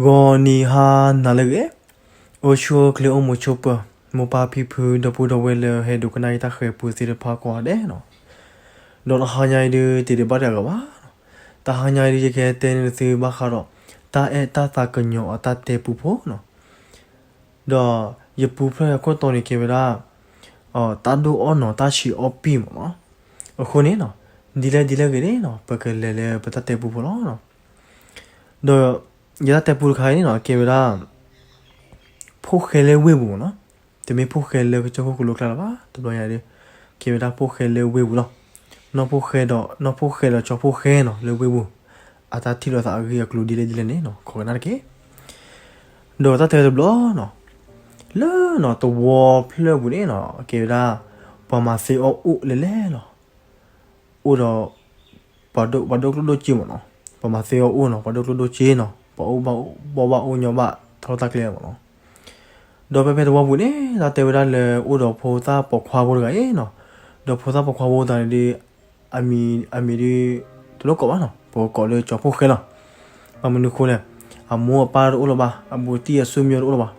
ဂီၤနံၤဟါနၤလၢအဂ့ၤ, အိၣ်ဆူၣ်အိၣ်ချ့အိၣ်မုာ်ဆိးပၢၤ, မိၢ်ပၢ်ဖံဖု ဒီပုၢ်ဒီဝဲၢ်လၢဟဲဒိကနၣ်အံၤတၢ်ဃဲၤပူသ့ၣ်တဖၣ်ကိးဂၤဒဲးနီၤ, ဒီးတဟါညါအံၤဒုး တ့ဒံးဘၣ်ဒံးအဂၤဘၣ်နီၤ, တဟါညါအံၤဒုး ယကဟဲတဲန့ၢ်သုဘၣ်ဃးဒီး တၢ်အဲၣ်တၢ်သးကညီၤအတၢ်တဲပူဖိနီၤ, ဒီးယပူဖျၢၣ်အခိၣ်တီန့ၣ် ကဲဝဲဒၣ် တၢ်ဒိၣ်အီၣ်နီၤ တၢ်ဆံးအီၣ်ပံၣ်မ့ၢ်နီၤ, အဃိန့ၣ်နီၤ, ဒ်လဲၣ်ဒ်လဲၣ်ဂ့ၤန့ၣ်နီၤ ပကလဲၤလၢပတၢ်တဲပူဖိလီၤနီၤ, ဒီးယတၢ်တဲပူတခါအံၤန့ၣ်နီၤ ကဲဝဲဒၣ် ဖိၣ်ဃဲလၢဝ့ၢ်ပူၤမ့ၢ်နီၤ, တမ့ၢ်ဖိၣ်ဃဲလၢကစၢၢ်ခိၣ်ကလိကျါလၢၤဘၣ်, တဘျီညါဒုး ကဲဝဲဒၣ်ဖိၣ်ဃဲလၢဝ့ၢ်ပူၤလီၤ, နီၢ်ဖိၣ်ဃဲဒီး နီၢ်ဖိၣ်ဃဲဒီးကၠီဖိၣ်ဃဲနီၤ လၢဝ့ၢ်ပူၤ, အတၢ်ထံၣ်လိာ်သးအဂ့ၢ်အကျိၤဒ်လဲၣ်ဒ်လဲၣ်န့ၣ်နီၤ ခိးကနၣ်တက့ၢ်. ဒီးတၢ်တဲတဘျီနီၤ, လၢနီၤသဝီဖျၢၣ်ပူၤန့ၣ်နီၤ ကဲဝဲဒၣ် ပှၤမၤသ့အီၣ်အိၣ်လဲၣ်လဲၣ်လီၤ, အိၣ်ဒီး ပှၤဒိၣ်ကျိၣ်ဒိၣ်စ့မ့ၢ်နီၤ, ပှၤမၤသ့အီၣ်အိၣ်နီၤ ပှၤဒိၣ်ကျိၣ်ဒိၣ်စ့နီၤ ပှၤအိၣ်ဘၣ်ဘီၣ်ဘၣ်အိၣ်ညီဘၣ်တၢ်လီၢ်တၢ်ကျဲမ့ၢ်နီၤ, ဒီးဖဲဖဲသဝီပူၤန့ၣ် တၢ်တဲဝဲဒၣ်လၢအိၣ်ဒီးဖိသၣ်ပိာ်ခွါဖိတဂၤအံၤနီၤ, ဒီးဖိသၣ်ပိာ်ခွါဖိတဂၤန့ၣ်ဒုး အမံၤဒုး တလိၣ်ကိးဘၣ်နီၤ ပကကိးလၢကၠီဖိၣ်ဃဲလီၤ, ဘၣ်မနုၤအဃိလဲၣ်, အမိၢ်အပၢ်တအိၣ်လၢၤဘၣ် အဘူးတံၢ်အစုမုၢ်တအိၣ်လၢၤဘၣ်,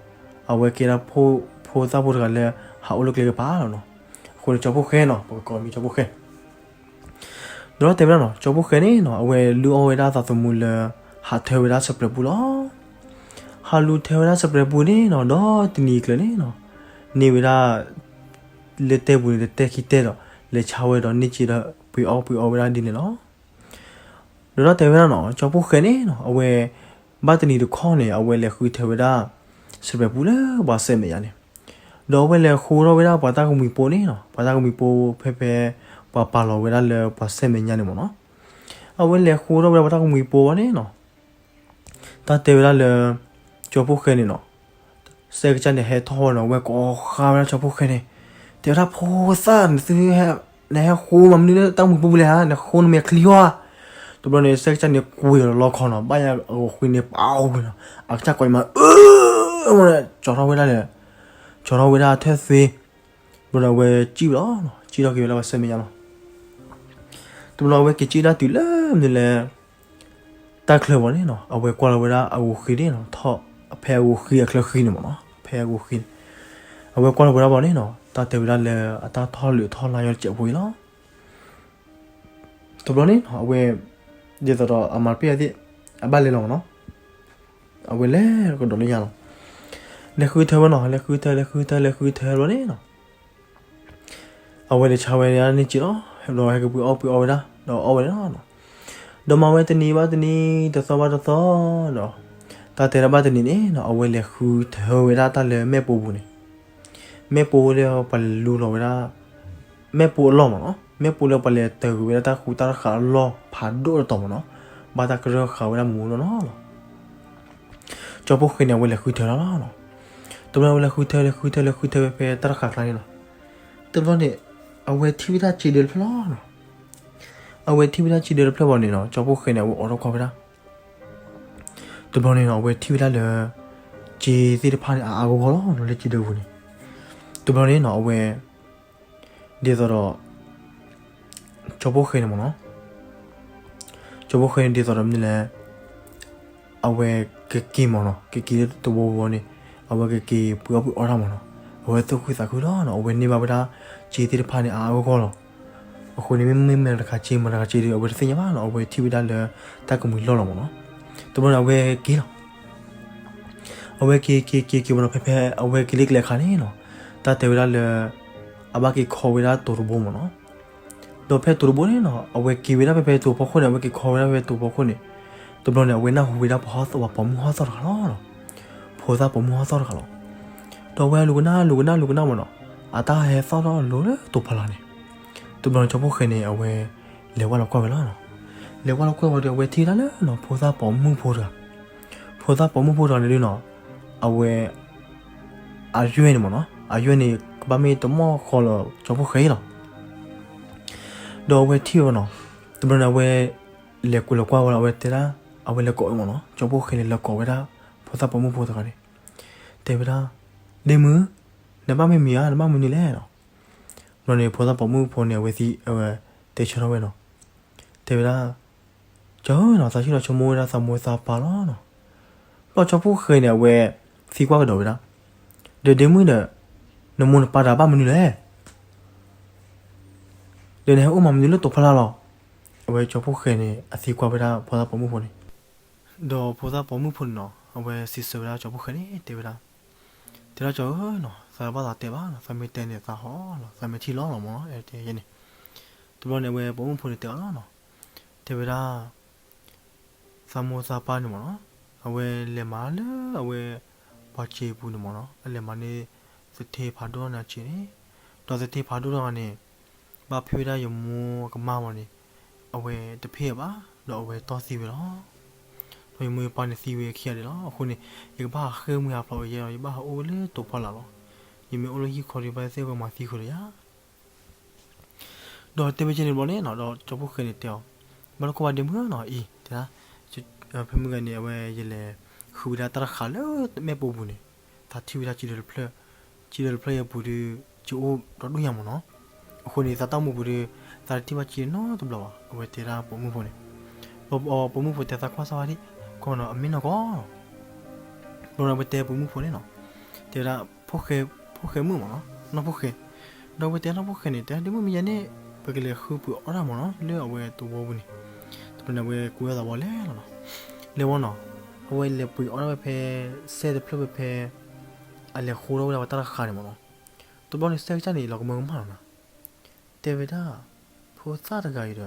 အဝဲကဲဒၣ် ဖိသၣ်ဖိတဂၤလၢ ဟးအိၣ်လၢကျဲကပၤလီၤနီၤ, အဃိန့ၣ်ကၠီဖိၣ်ဃဲနီၤ ပကကိးမံၤကၠီဖိၣ်ဃဲ ဒီးတဲဝဲဒၣ်နီၤ ကၠီဖိၣ်ဃဲန့ၣ်နီၤ အဝဲလုၢ်အီၣ်ဝဲဒၣ်သးသမူလၢ ဟးထၢဝဲဒၣ်စဲးပြဲးပူလီၤ, ဟးလူၤထၢဝဲဒၣ်စဲးပြဲးပူန့ၣ်နီၤ ဒီးတနံၤကျၢၤန့ၣ်နီၤ, န့ၢ်ဝဲဒၣ် လၢတဲပူၤန့ၣ် တတဲခံတဲဒီး လဲၤဆါဝဲဒီးန့ၢ်စ့ဒီး ပှ့ၤအီၣ်ပှ့ၤအီဝဲဒၣ်ဒ်န့ၣ်လီၤ. ဒီးတၢ်တဲဝဲဒၣ်နီၤ ကၠီဖိၣ်ဃဲန့ၣ်နီၤ အဝဲ ဘၣ်တနံၤတခီန့ၣ် အဝဲလဲၤဃုထၢဝဲဒၣ် စဲးပြဲးပူလၢပှၤဆဲးမဲာ်ညါန့ၣ်, ဒီးအဝဲလဲၤဃိထီၣ်ဝဲဒၣ်ပှၤတၢ်ကမှံၤဖိန့ၣ်နီၤ ပှၤတၢ်ကမှံၤဖိဖဲဖဲ ပှၤပာ်လီၤဝဲဒၣ်လၢပှၤဆဲးမဲာ်ညါန့ၣ်မ့ၢ်နီၤ, အဝဲလဲၤဃိထီၣ်ဝဲဒၣ်ပှၤတၢ်ကမှံၤဖိဘၣ်န့ၣ်နီၤ တၢ်တဲဝဲဒၣ်လၢ ကၠီဖိၣ်ဃဲန့ၣ်နီၤ စဲကစၢ်န့ၣ်ဟဲထီၣ်ဝဲနီၤ ဝဲကိးဃါဝဲဒၣ်ကၠီဖိၣ်ဃဲန့ၣ်, တဲဝဲဒၣ်ဖိသၣ်န့ၣ်သု နဟဲဃိမၤမနုၤလၢတၢ်ကမှံၤပူပူၤလဲၣ်ဧါ နဃိနမဲာ်ချံဧါ, တဘျီန့ၣ် စဲကစၢ်န့ၣ်ကွံာ်အီၤလီခီနီၤ ဘၣ်ယၤအဂီၤဃံန့ၣ်ပာ်ဝဲနီၤ အကစၢ်ကိးအံၤမး အၢ ကၠီထီၣ်ဝဲဒၣ်လဲၣ်, ကၠီထီၣ်ဝဲဒၣ်အထၢၣ်သ့, တဘျီန့ၣ် အဝဲစံၣ်ဝဲလီၤ, စံၣ်ထီၣ်က့ၤဝဲဒၣ်ပှၤဆဲးမဲာ်ညါလီၤ. တဘျီအဝဲက့ၤစံၣ်ဒၣ်တုၤလၢမနုၤလဲၣ် တၢ်ချၢဘၣ်န့ၣ်နီၤ အဝဲကွၢ်လီၤဝဲဒၣ်အဂီၤဃံန့ၣ်နီၤ ထီၣ်ဖဲအဂီၤဃံအချၢဃံန့ၣ်မ့ၢ်နီၤ ဖဲအဂီၤဃံန့ၣ်, အဝဲကွၢ်လီၤဝဲဒၣ်ဘၣ်န့ၣ်နီၤ တၢ်တဲဝဲဒၣ်လၢအတၢ်ထီၣ်လုးထီၣ်လါယီတစဲးဖိအံၤလီၤ. တဘျီန့ၣ်နီၤ အဝဲ ဒ်သိးဒီးအမၤတပ့ၢ်အသ့ၣ် အဘၣ်လဲၤလီၤမ့ၢ်နီၤ, အဝဲလဲၤကဒီးလၢညါလီၤ. လဲၤဃုထၢဝဲနီၤ လဲၤဃုထၢ လဲၤဃုထၢ လဲၤဃုထၢတဘျီန့ၣ်နီၤ အဝဲလဲၤဆါဝဲဒၣ်န့ၢ်စ့လီၤ, ဒီးဟဲက့ၤပှ့ၤအီၣ်ပှ့ၤအီဝဲဒၣ် ဒီးအီၣ်ဝဲဒၣ်နီၤ, ဒီးမၤဝဲတနံၤဘၣ်တနံၤ တသီဘၣ်တသီဒီး တၢ်တဲဒၣ်ဘၣ်တနံၤန့ၣ်နီၤ အဝဲလဲၤဃုထၢဝဲဒၣ်တၢ်လၢမဲာ်ပိာ်ပူၤန့ၣ်, မဲာ်ပိာ်လၢပှၤလဲၤလူလီၤဝဲဒၣ် မဲာ်ပိာ်အလီၢ်မ့ၢ်နီၤ မဲာ်ပိာ်လၢပှၤလဲၤတၢ်ဂုၤဝဲဒၣ်တၢ်ဃူတၢ်တဃာ်အလီၢ်ဖးဒိၣ်တတီၤမ့ၢ်နီၤ, ဘၣ်တၢ်ကရၢဃာ်ဝဲဒၣ်မူနီၢ်နီၢ်လီၤ. ကၠီဖိၣ်ဃဲန့ၣ် အဝဲလဲၤဃုထၢလီၤလီၤ. တဘျီအဝဲလဲၤဃုထၢ လဲၤဃုထၢ လဲၤဃုထၢဝဲဖဲတၢ်တဃာ်ကျါန့ၣ်လီၤ. တဘျီန့ၣ် အဝဲထံၣ်ဝဲဒၣ်စ့ဒၢတဖျၢၣ်လီၤ. အဝဲထံၣ်ဝဲဒၣ်စ့ဒၢတဖျၢၣ်ဘၣ်န့ၣ်နီၤ ကၠီဖိၣ်ဃဲန့ၣ် အဝဲအိးထီၣ်ကွၢ်ဝဲဒၣ် တဘျီန့ၣ်နီၤ အဝဲထံၣ်ဝဲဒၣ်လၢ စ့သ့ၣ်တဖၣ်န့ၣ် အါအါဂီၢ်ဂီၢ်လီၤ လၢစ့ဒၢပူၤန့ၣ်, တဘျီန့ၣ်နီၤ အဝဲ ဒ်သိးဒီး ကၠီဖိၣ်ဃဲန့ၣ်မ့ၢ်နီၤ, ကၠီဖိၣ်ဃဲန့ၣ်ဒ်သိးဒီးမနုၤလဲၣ် အဝဲကက့ၤမ့ၢ်နီၤ ကက့ၤလၢသဝီဝီန့ၣ် အဝဲကက့ၤပှ့ၤအီၣ်ပှ့ၤအီတၢ်မ့ၢ်နီၤ, အဝဲသူၣ်ခုသးခုလီၤနီၤ အဝဲန့ၢ်ဘၣ်ဝဲဒၣ် စ့သ့ၣ်တဖၣ်န့ၣ် အါအါဂီၢ်ဂီၢ်လီၤ. အဃိန့ၣ် မ့မ့ၢ်မတၤတဂၤစ့ မတၤတဂၤစ့ဒီး အဝဲတသ့ၣ်ညါဘၣ်နီၤ အဝဲထံၣ်ဝဲဒၣ်လၢ တၢ်ကမှံၤလီၢ်လီၤမ့ၢ်နီၤ, တဘျီန့ၣ် အဝဲက့ၤလီၤ အဝဲက့ၤက့ၤက့ၤက့ၤမ့ၢ်နီၤ ဖဲဖဲအဝဲက့ၤလၢကျဲအခါန့ၣ်နီၤ, တၢ်တဲဝဲဒၣ်လၢ အဘၣ်က့ၤခီဝဲဒၣ်တိၤတဘိမ့ၢ်နီၤ, ဒီးဖဲတိၤတဘိန့ၣ်နီၤ အဝဲက့ၤဝဲဒၣ်ဖဲဖဲတိၤဖီခိၣ်န့ၣ် အဝဲက့ၤခီဝဲဒၣ်ဖဲတိၤဖီခိၣ်န့ၣ်, တဘျီန့ၣ် အဝဲနၢ်ဟူဝဲဒၣ်ပှၤဟီၣ်သီၣ် ပှၤပိာ်မုၣ်ဟီၣ်သီၣ်တဂၤလီၤ, ဖိသၣ်ပိာ်မုၣ်ဟီၣ်သီၣ်တဂၤလီၤ, ဒီးအဝဲလူၤကနၣ်လူၤကနၣ်လူၤကနၣ်မ့ၢ်နီၤ အတၢ်ဟဲသီၣ်ထီၣ်လိၤလၢတိၤဖီလာ်န့ၣ်, တဘျီန့ၣ် ကၠီဖိၣ်ဃဲန့ၣ် အဝဲ လဲၤဝဲလီၤကွၢ်ဝဲလီၤနီၤ, လဲၤဝဲလီၤကွၢ်ဝဲဒီး အဝဲထံၣ်ဝဲဒၣ်လၢနီၤ ဖိသၣ်ပိာ်မုၣ်ဖိတဂၤ, ဖိသၣ်ပိာ်မုၣ်ဖိတဂၤန့ၣ်ဒုးနီၤ, အဝဲ အယွဲၢ်န့ၣ်မ့ၢ်နီၤ အယွဲၢ်န့ၣ် ကဘၣ်မ့ၢ်တမီၢ်ဃီလၢကၠီဖိၣ်ဃဲအံၤလီၤ, ဒီးအဝဲထံၣ်ဝဲနီၤ, တဘျီန့ၣ် အဝဲ လဲၤကွၢ်လီၤကွၢ်ဝဲလီၤ အဝဲတဲဒၣ် အဝဲလဲၤကိးဝဲမ့ၢ်နီၤ ကၠီဖိၣ်ဃဲန့ၣ် လဲၤကိးဝဲဒၣ် ဖိသၣ်ပိာ်မုၣ်ဖိတဂၤန့ၣ်, တဲဝဲဒၣ် ဒ့မုၣ်, နဘၣ်မ့ၢ်မနုၤဧါ နဘၣ်မနုၤလဲၣ်နီၤ, ဘျီန့ၣ် ဖိသၣ်ပိာ်မုၣ်ဖိန့ၣ် အဝဲသံ အဝဲ တဲဆၢထၢၣ်ဝဲနီၤ, တဲဝဲဒၣ် ကၠီဧၢနီၤ သးဆူၣ်လီၤဆိကမိၣ်ဝဲဒၣ်သးမိၢ်သးပၢ်လီၤနီၤ, ဒီးကၠီဖီၣ်ဃဲန့ၣ် အဝဲသံကွၢ်ကဒီးဝဲဒၣ်, ဒီးဒ့မုၣ်ဒီး, နမိၢ်နပၢ်တဂၤဘၣ်မနုၤလဲၣ်, ဒီးနဟဲအိၣ်မၤမနုၤလၢတိာ်ဖီလာ်လီၤ. အဝဲကၠီဖီၣ်ဃဲန့ၣ် အသံကွၢ်ဝဲဒၣ်ဖိသၣ်ပိာ်မုၣ်ဖိန့ၣ်, ဒီးဖိသၣ်ပိာ်မုၣ်ဖိန့ၣ်နီၤ အဝဲစံးဆၢဝဲဒၣ်ကၠီဖီၣ်ဃဲန့ၣ် တဲဝဲဒၣ်, တဲဒၣ်ကၠီဧၢနီၤ, သးဘၣ်သးတဲဘၣ်နီၤ, သးမ့ၢ်တဲန့ၣ်သးဟီလီၤ, သးမ့ၢ်ထံၣ်လီၤလီၤမၢ်နီၤ, အဲၣ်တဲယဲန့ၣ်. တဘျီန့ၣ် အဝဲပိာ်မုၣ်ဖိန့ၣ်တဲအီၤလီၤနီၤ, တဲဝဲဒၣ် သးမိၢ်သးပၢ်န့ၣ်မၢ်နီၤ, အဝဲလဲၤမၤလၢအဝဲ ပှၤစ့ပူၤန့ၣ်မၢ်နီၤ, အလဲၤမၤန့ၢ် သထ့ဖးဒိၣ်န့ၣ်အစ့န့ၣ်, ဒီးသထ့ဖးဒိၣ်တဂၤန့ၣ် ဘၣ်ဖ့ၣ်ဝဲဒၣ်ယမိၢ်အကမၢ်မၢ်န့ၣ်, အဝဲတဖ့ၣ်ဘၣ်, ဒီးအဝဲတီၢ်သံဝဲလီၤ. ဒီးယမိၢ်ယပၢ်န့ၣ်သံဝဲခံဂၤဒဲးလီၤ. အဃိန့ၣ် ယကဘၣ်ဟးဃ့ၢ်မှံဟးဖျိးကယဲၢ်လီၤ, ယဘၣ်ဟးအိၣ်ဝဲလၢတိာ်ဖီလာ်လီၤ. ယမ့ၢ်အိၣ်လၢဟံၣ်ဃီဒီး ဘၣ်သ့ၣ်ဝဲမၤသံဃုာ်လၢယၤ ဒီးတဲဝဲကဲန့ၣ်တဘျီန့ၣ်နီၤ, ဒီးကၠီဖီၣ်ဃဲန့ၣ်တဲအီၤ, ဘၣ်လၢခိၣ်ဘၣ်ဒ့မုၣ်နီၤ, အံၤ တဲဒၣ်, ဖဲမုၢ်ဂၤန့ၣ် အဝဲ ယလဲၤဃုဝဲဒၣ်တၢ်တဃာ်လၢမဲာ်ပိာ်ပူၤန့ၣ်, သးထံၣ်ဝဲဒၣ်စ့ဒၢတဖျၢၣ်, စ့ဒၢတဖျၢၣ်အံၤအပူၤဒီး စ့အိၣ်ဒီဒူၣ်ညါမၢ်နီၤ. အဃိန့ၣ် သးတၢ်အိၣ်မူပူၤဒီး သးတထံၣ်ဘၣ်စ့နီတဘျီဘၣ်, အဝဲတဲဒၣ်ပိာ်မုၣ်ဖိန့ၣ်. ပိာ်မုၣ်ဖိတဲသးကွၢ်စၢ်ဝဲဒၣ်, ကွၢ်နီၤ အမ့ၢ်နီၢ်ကီၢ်လီၤ. ဘျီန့ၣ် အဝဲတဲပိာ်မုၣ်ဖိန့ၣ်နီၤ, တဲဝဲဒၣ် ဖိၣ်ဃဲမုၣ်မၢ်နီၤ, နီၢ်ဖိၣ်ဃဲ, ဒီးအဝဲတဲနီၢ်ဖိၣ်ဃဲန့ၣ် တဲဒၣ်ဒ့မုၣ်မ့ၢ်ယဲန့ၣ် ပကလဲၤဃုပှ့ၤအီၣ်တၢ်မၢ်နီၤ လၢအဝဲသဝီပူၤန့ၣ်. တဘျီန့ၣ် အဝဲကူဝဲသးဝီလဲၤလီၤနီၤ. လဲၤဝဲနီၤ, အဝဲလဲၤပှ့ၤအီၣ်ဒၣ်ဝဲဖဲ စဲတဖျၢၣ်ဝဲဖဲ အလဲၤဃိထီၣ်ဝဲဒၣ်ဝဲတၢ်တဃာ်န့ၣ်မၢ်နီၤ. တဘျီန့ၣ် စဲကစၢ်န့ၣ် လီၤကမၢကမၣ်လီၤနီၤ. တဲဝဲဒၣ် ဖိသၣ်တဂၤအံၤဒီး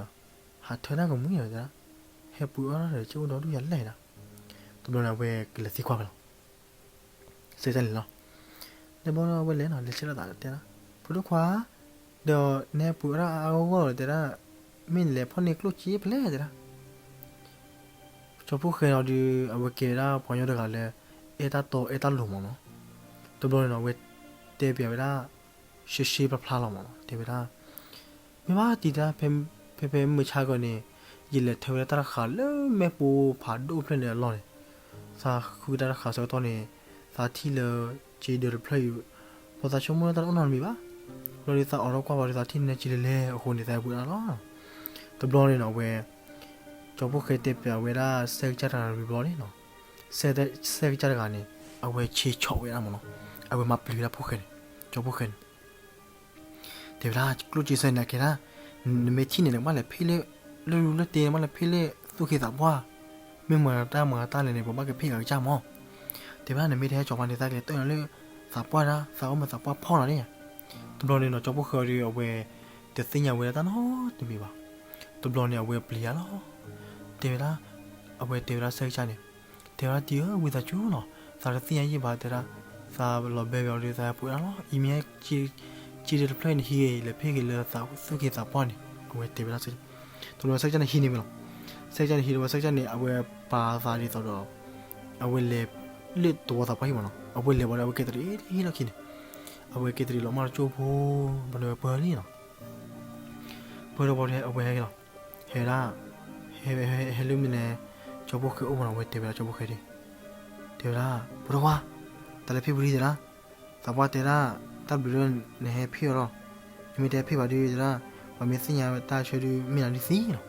ဟးထၢတၢ်ကမှံၤဒီးတဲဒၣ်, ဟဲပှ့ၤအီၣ်တၢ်ဒီး စ့အိၣ်ဒီဒူၣ်ယၤလဲၣ်ဒၣ်. တဘျီန့ၣ် အဝဲကလဲၤသံကွၢ်ဖဲလီၤ စဲကစၢ်န့ၣ်လီၤ. ဒီးဘျီဒီးအဝဲလဲၤနီၤ, လဲၤဆၢထၢၣ်သးတဲဒၣ်, ဖိဒိၣ်ခွါ, ဒီးနဟဲပှ့ၤအီၣ်တၢ်အါအါဂီၢ်ဂီၢ်ဒီးတဲဒၣ်, မ့ၢ်နလဲၤဖီၣ်န့ၢ်ကျိၣ်စ့ဖဲလဲၣ်တဲဒၣ်. ကၠီဖီၣ်ဃဲနီၤဒီး အဝဲကဲဝဲဒၣ်ပှၤကညီတဂၤလၢ အဲၣ်တၢ်တီအဲၣ်တၢ်လိၤမၢ်နီၤ. တဘျီန့ၣ်နီၤ အဝဲတဲပျးဝဲဒၣ် ရှဲရှဲဖျါဖျါလီၤမၢ်နီၤ, တဲဝဲဒၣ် မ့ၢ်ဘၣ်တံၤတၢ် ဖဲဖဲမုၢ်ဆါခီန့ၣ် ယလဲၤထၢဝဲဒၣ်တၢ်တဃာ်လၢမဲာ်ပိာ်ဖးဒိၣ်ဖျၢၣ်န့ၣ်အလီၢ်န့ၣ်, သးဃုတၢ်တဃာ်ဆၢကတီၢ်န့ၣ် သးထံၣ်လၢ စ့ဒၢတဖျၢၣ်အံၤ, ဖိသၣ်ဆိကမိၣ်လၢတၢ်တအိၣ်နီတမံၤဘၣ်. ဘျီဒီးသးအိးထီၣ်ကွၢ်ဝဲဒီး သးထံၣ်န့ၢ်စ့လဲၤလဲၤအဃိန့ၣ် သးဟဲပှ့ၤအီၣ်လီၤ. တဘျီန့ၣ်နီၤ အဝဲ ကၠီဖီၣ်ဃဲတဲပျးဝဲဒၣ်စဲကစၢ်တဂၤတဘျီန့ၣ်နီၤ, စဲကစၢ်တဂၤန့ၣ် အဝဲဆ့ဆီၣ်ဝဲဒၣ်မၢ်နီၤ, အဝဲမၤပျံၤဝဲဒၣ်ဖိၣ်ဃဲန့ၣ်, ကၠီဖီၣ်ဃဲန့ၣ် တဲဝဲဒၣ် ကျိၣ်စ့ဆၢန့ၣ် အကဲဒၣ် နမ့ၢ်ထံၣ်န့ၣ် နကဘၣ်လဲၤဖ့ၣ်လၢ လၢရူလၢတ့ နဘၣ်လဲၤဖ့ၣ်လၢသူၣ်က့သးပှၢ်, မ့ၢ်မၤတၢ်မၤတၢ်လဲၣ်န့ၣ် ပဘၣ်ကဖ့ၣ်အကစၢ်မၢ်. တဲဝဲဒၣ် နမ့ၢ်တဟဲကၠီၤပှၤန့ၣ် သးကလဲၤတၢၢ်နၤလၢ သးပှၢ်ဒၣ် သးအိၣ်မ့ၢ်သးပှၢ်ဖီၣ်လီၤန့ၣ်. တဘျီန့ၣ်နီၤ ကၠီဖီၣ်ဃဲအီၤဒီး အဝဲ တသ့ၣ်ညါဝဲဒၣ်တၢ်နီတမံၤဘၣ်. တဘျီန့ၣ် အဝဲပျံၤယၤလီၤ. တဲဝဲဒၣ် အဝဲတဲဝဲဒၣ်စဲကစၢ်န့ၣ်, တဲဝဲဒၣ်တံၤဧၢ ဝံသးစူၤနီၤ, သးတသ့ၣ်ညါယံၣ်ဘၣ်တဲဒၣ်, သးလီၤဘဲဝဲအီၤဒီး သးဟဲပှ့ၤဒၣ်လီၤ. အံၤမ့ၢ် စ့ဒၢတဖျၢၣ်န့ၣ်ဟံးဂ့ၤ လဲၤဖ့ၣ်ဂ့ၤလၢသူၣ်က့သးပှၢ်န့ၣ် အဝဲတဲဝဲဒၣ်စဲ, တဘျီစဲကစၢ်န့ၣ်ဟံးန့ၢ်ဝဲလီၤ. စဲကစၢ်န့ၣ်ဟံးန့ၢ်ဝဲ စဲကစၢ်န့ၣ် အဝဲပာ်သးဒ်သိးဒီး အဝဲလဲၤလၢသဝီသးပှၢ်ဟံၣ်မၢ်နီၤ, အဝဲလဲၤဝံၤဒီး အဝဲကဲတရံးဟံၣ်လီၢ်ခံန့ၣ်, အဝဲကဲတရံးလီၤမၢ်တကၠိဖိ, ဘၣ်န့ၣ်ဝဲပၢၢ်လံနီၤ ပၢၢ်ဒီးဝံၤဒီး အဝဲဟဲက့ၤလီၤ. ဟဲဒၣ်, ဟဲလၢမနုၤလဲၣ်, ကၠီဖီၣ်ဃဲအိၣ်မၢ်နီၤ, အဝဲတဲဝဲဒၣ်ကၠီဖီၣ်ဃဲဒီး, တဲဝဲဒၣ် ဖိဒိၣ်ခွါ, တၢ်လဲၤဖ့ၣ်ပူၤဒံးတဲဒၣ်, သးပှၢ်တဲဒၣ်, တၢ်ဘျုးလၢနဟဲဖ့ၣ်အီၤလီၤ. နမ့ၢ်တဟဲဖ့ၣ်ဘၣ်ဒီးတဲဒၣ်, ပှၤမ့ၢ်သ့ၣ်ညါဝဲတၢ်ဆၢဒုး မ့ၢ်နၤဒုးသံလီၤ.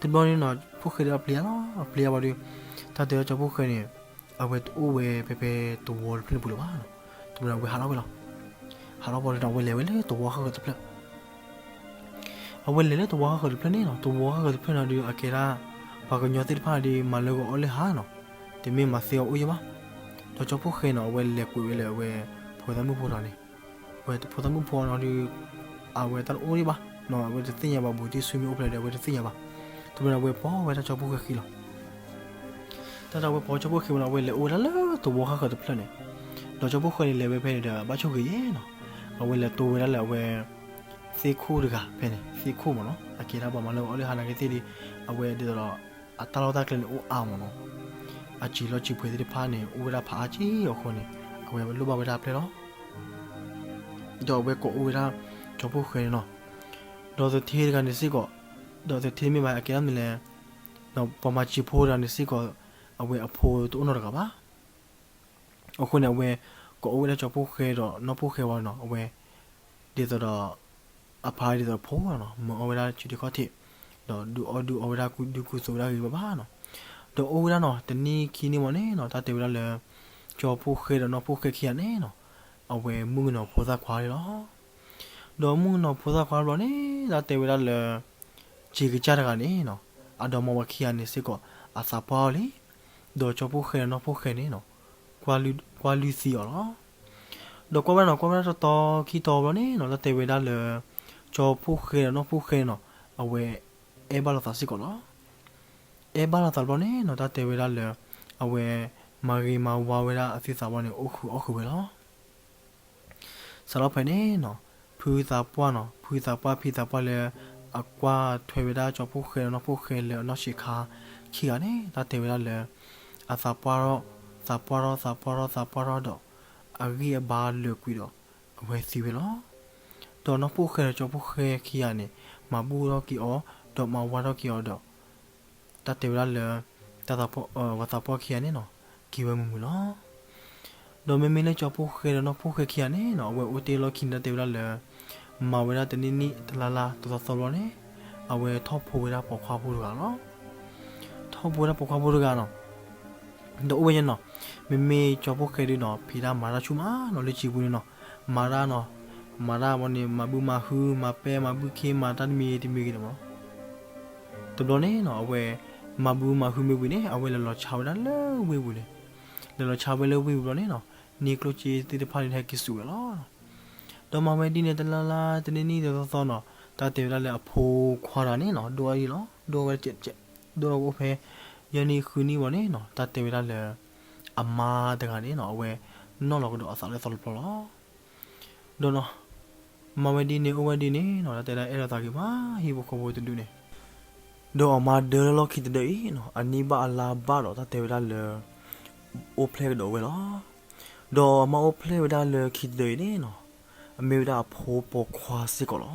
တဘျီန့ၣ်နီၤ ဖီၣ်ဃဲဒီးအပျံၤအါလီၤ, အပျံၤအါဘၣ်ဒီး, တၢ်တဲဝဲကၠီဖီၣ်ဃဲန့ၣ်, အဝဲတအိၣ်ဝဲဖဲဖဲသဝီတဖျၢၣ်န့ၣ်ပူၤလၢၤဘၣ်နီၤ. တဘျီန့ၣ် အဝဲဟးထီၣ်ဝဲလီၤ. ဟးထီၣ်ဘၣ်ဒီး အဝဲလဲၤဝဲလၢသဝီဟးဃၢၤတဖျၢၣ် အဝဲလဲၤလၢသဝီဟးဃၢၤတဖျၢၣ်န့ၣ်နီၤ, သဝီဟးဃၢၤတဖျၢၣ်န့ၣ်ဒီး အကဲဒၣ် ပှၤကညီသ့ၣ်တဖၣ်ဒီး မၤလၢဂီၤအီၣ်လၢဟါနီၤ, တမ့ၢ်မၤသ့အီၤအိၣ်ယဲၢ်ဘၣ်. ဒီးကၠီဖီၣ်ဃဲနီၤ အဝဲလဲၤကွံာ်ဝဲလၢအဝဲ ဖိသၣ်မုၣ်ဖိတဂၤန့ၣ်, အဝဲဖိသၣ်မုၣ်ဖိနီၤဒီး အဝဲတၢ်တအိၣ်ဒံးဘၣ်နီၤ, အဝဲတသ့ၣ်ညါဘၣ် ဘူးတံၢ်ဆူမ့ၢ်အိၣ်ဖဲလဲၣ်ဒီး အဝဲတသ့ၣ်ညါဘၣ်. တဘျီန့ၣ် အဝဲပိာ်ဝဲဒၣ်ကၠီဖီၣ်ဃဲဃံလီၤ. တၢ်ဒီးအဝဲပိာ်ကၠီဖီၣ်ဃဲဝဲနီၤ အဝဲလဲၤအိၣ်ဝဲဒၣ်လၢသဝီဟးဃၢၤတဖျၢၣ်န့ၣ်, ဒီးကၠီဖီၣ်ဃဲန့ၣ် လဲၤဝဲဖဲန့ၣ်ဒီး ဘၣ်ဆိၣ်ဂ့ၤယဲၢ်နီၤ, အဝဲလဲၤတိဝဲဒၣ်လၢအဝဲ သ့ၣ်ခိၣ်တဂၤဖဲန့ၣ်, သ့ၣ်ခိၣ်မၢ်နီၤ, အကဲဒၣ်ပှၤမၤလၢဂီၤအီၣ်လၢဟါနာ်က့သ့ၣ်ဒီး အဝဲဒ်သိးဒီး အတၢ်လီၢ်တၢ်ကျဲန့ၣ်အိၣ်အါမၢ်နီၤ, အစံာ်လီၢ်စံာ်ပှဲၤသ့ၣ်တဖၣ်န့ၣ် အိၣ်ဝဲဒၣ်ဖးအါက့အဃိန့ၣ် အဝဲလိၣ်ဘၣ်ဝဲဒၣ်အပျဲၢ်လီၤ. ဒီးအဝဲကိးအိၣ်ဝဲဒၣ် ကၠီဖီၣ်ဃဲန့ၣ်နီၤ, ဒီးသထ့တဂၤန့ၣ်စ့ၢ်ကီး, ဒီးသထ့မ့ၢ်ဘၣ်အကဲဒၣ်မနုၤလဲၣ်, ပှၤမၤစံာ်ဖိတဂၤန့ၣ်စ့ၢ်ကီး, အဝဲအဖိတအိၣ်နီတဂၤဘၣ်. အဃိန့ၣ် အဝဲကိးအိၣ်ဝဲဒၣ်ကၠီဖီၣ်ဃဲဒီးနီၢ်ဖီၣ်ဃဲဝံၤနီၤ, အဝဲ ဒ်သိးဒီး အဖါဒ်သိးဒီးဖိနီၤ, မၢအီၣ်ဝဲဒၣ်ဆူၣ်ထံခီၣ်ထံး, ဒီးဒုးအီၣ်ဒုးအီဝဲဒၣ် ကူဒုကူသိးဝဲဒၣ်ဂ့ၤဂ့ၤဘၣ်ဘၣ်နီၤ. ဒီးအိၣ်ဝဲဒၣ်နီၤ တနံၣ်ခံနံၣ်မ့ၢ်န့ၣ်နီၤ တၢ်တဲဝဲဒၣ်လၢ ကၠီဖှိၣ်ဃဲဒီးနီၢ်ဖှိၣ်ဃဲခံဂၤန့ၣ်နီၤ အဝဲမုၣ်ကနီၤဖိသၣ်ခွါလီၤ. ဒီးမုၣ်ကနီၤဖိသၣ်ခွါတဘျီန့ၣ် တၢ်တဲဝဲဒၣ်လၢ စ့ကစၢ်တဂၤန့ၣ်နီၤ အဒီမါဝၤခံဂၤန့ၣ်စ့ၢ်ကီး အသးပှၢ်အီၤလံ. ဒီးကၠီဖှိၣ်ဃဲဒီးနီၢ်ဖှိၣ်ဃဲန့ၣ်နီၤ ကွၢ်လုၢ်သံအီၤလီၤ. ဒီးကွၢ်ဝဲဒၣ်နီၤ ကွၢ်ဝဲဒၣ်တတီခံတီဘျီန့ၣ်နီၤ တၢ်တဲဝဲဒၣ်လၢ ကၠီဖှိၣ်ဃဲဒီးနီၢ်ဖှိၣ်ဃဲန့ၣ်နီၤ အဝဲ အဲၣ်ဘၣ်လိာ်သးစ့ၢ်ကီးလီၤ. အဲၣ်ဘၣ်လိာ်သးတဘျီန့ၣ်နီၤ တၢ်တဲဝဲဒၣ်လၢ အဝဲ မၤဂ့ၤမၤဝါဝဲဒၣ်အသုသးဘျီန့ၣ် အိၣ်ဃုာ်အီၣ်ဃုာ်ဝဲလီၤ. စးထီၣ်ဖဲန့ၣ်နီၤ ဖုသးပှၢ်နီၤ ဖုသးပှၢ်ဖံသးပှၢ်လၢ အကွၢ်ထွဲဝဲဒၣ်ကၠီဖှိၣ်ဃဲဒီးနီၢ်ဖှိၣ်ဃဲလၢအနီၢ်ဆံးခါခံဂၤန့ၣ် တၢ်တဲဝဲဒၣ်လၢ အသးပှၢ်ထီၣ် သးပှၢ်ထီၣ် သးပှၢ်ထီၣ် သးပှၢ်ထီၣ်ဒီး အဂံၢ်အဘါလၢာ်ကွံာ်ဒီး အဝဲသံဝဲလီၤ. ဒီးနီၢ်ဖှိၣ်ဃဲဒီးကၠီဖှိၣ်ဃဲခံဂၤန့ၣ် မၤဘူၣ်ထီၣ်က့ၤအီၤ ဒီးမၤဝါထီၣ်က့ၤအီၤဒီး တၢ်တဲဝဲဒၣ်လၢ တၢ်သးပှၢ် ပှၤသးပှၢ်ခံဂၤန့ၣ်နီၤ က့ၤဝဲမုာ်မုာ်လီၤ. ဒီးမ့မ့ၢ်လၢကၠီဖှိၣ်ဃဲဒီးနီၢ်ဖှိၣ်ဃဲခံဂၤန့ၣ်နီၤ အဝဲအိၣ်တ့ၢ်လီၢ်ခံန့ၣ် တၢ်တဲဝဲဒၣ်လၢ မၤဝဲဒၣ်တနံၣ်နံၣ်တလါလါတသီသီဘျီန့ၣ် အဝဲထီၣ်ဖိဝဲဒၣ်ပိာ်ခွါဖိတဂၤလီၤ. ထီၣ်ဖိဝဲဒၣ်ပိာ်ခွါဖိတဂၤနီၤ ဒီးအိၣ်ဝဲန့ၣ်နီၤ မ့မ့ၢ်ကၠီဖှိၣ်ဃဲဒုနီၤ ဖံးတၢ်မၤတၢ်ဆူၣ်မးနီၤ လၢကၠံပူၤန့ၣ်နီၤ မၤတၢ်နီၤ မၤတၢ်ဘၣ်န့ၣ် မၤဘုမၤဟု မၤပဲမၤဘုခ့ မၤတၢ်တမံၤတမံၤဂ့ၤန့ၣ်မး တဘျီန့ၣ်နီၤ အဝဲ မၤဘုမၤဟုမ့ၢ်ဝံၤန့ၣ် အဝဲလဲၤလီၤဆါဝဲဒၣ်လၢဝ့ၢ်ပူၤန့ၣ် လဲၤလီၤဆါဝဲလၢဝ့ၢ်ပူၤဘျီန့ၣ်နီၤ န့ၢ်ကျိၣ်စ့သ့ၣ်တဖၣ်န့ၣ် ဟဲက့ၤဆူၣ်ဝဲလီၤ. ဒီးမၤဝဲဒ်န့ၣ် တလါလါ တနံၣ်နံၣ်တသီသီနီၤ တၢ်တဲဝဲဒၣ်လၢအဖိခွါတဂၤန့ၣ်နီၤ ဒိၣ်အီၤလီၤ ဒိၣ်ဝဲတကဲးတကဲး ဒိၣ်လီၤကအိၣ်ဖဲ ယဲၢ်နံၣ်ဃုနံၣ်ဘၣ်န့ၣ်နီၤ တၢ်တဲဝဲဒၣ်လၢ အမါတဂၤန့ၣ်နီၤ အဝဲ နီၢ်လီၤကဒီးအသးလၢသီတဖျၢၣ်လီၤ. ဒီးနီၤ မၤဝဲဒ်န့ၣ် အိၣ်ဝဲဒ်န့ၣ်နီၤ တၢ်တဲဒၣ်အဲၣ်လိာ်သးဂ့ၤမး ဟံၣ်ဖိဃီဖိတဒူၣ်န့ၣ် ဒီးအမါဒၢလၢလီၢ်ခံတဒၢအံၤနီၤ အနံၣ်ဘၣ်အလါဘၣ်ဒီး တၢ်တဲဝဲဒၣ်လၢ အိၣ်ဖျဲၣ်ကဒီးဝဲလီၤ. ဒီးအမါအိၣ်ဖျဲၣ်ဝဲဒၣ်လၢခံတဒၢအံၤန့ၣ်နီၤ အမ့ၢ်ဝဲဒၣ်အဖိပိာ်ခွါစ့ၢ်ကီးလီၤ.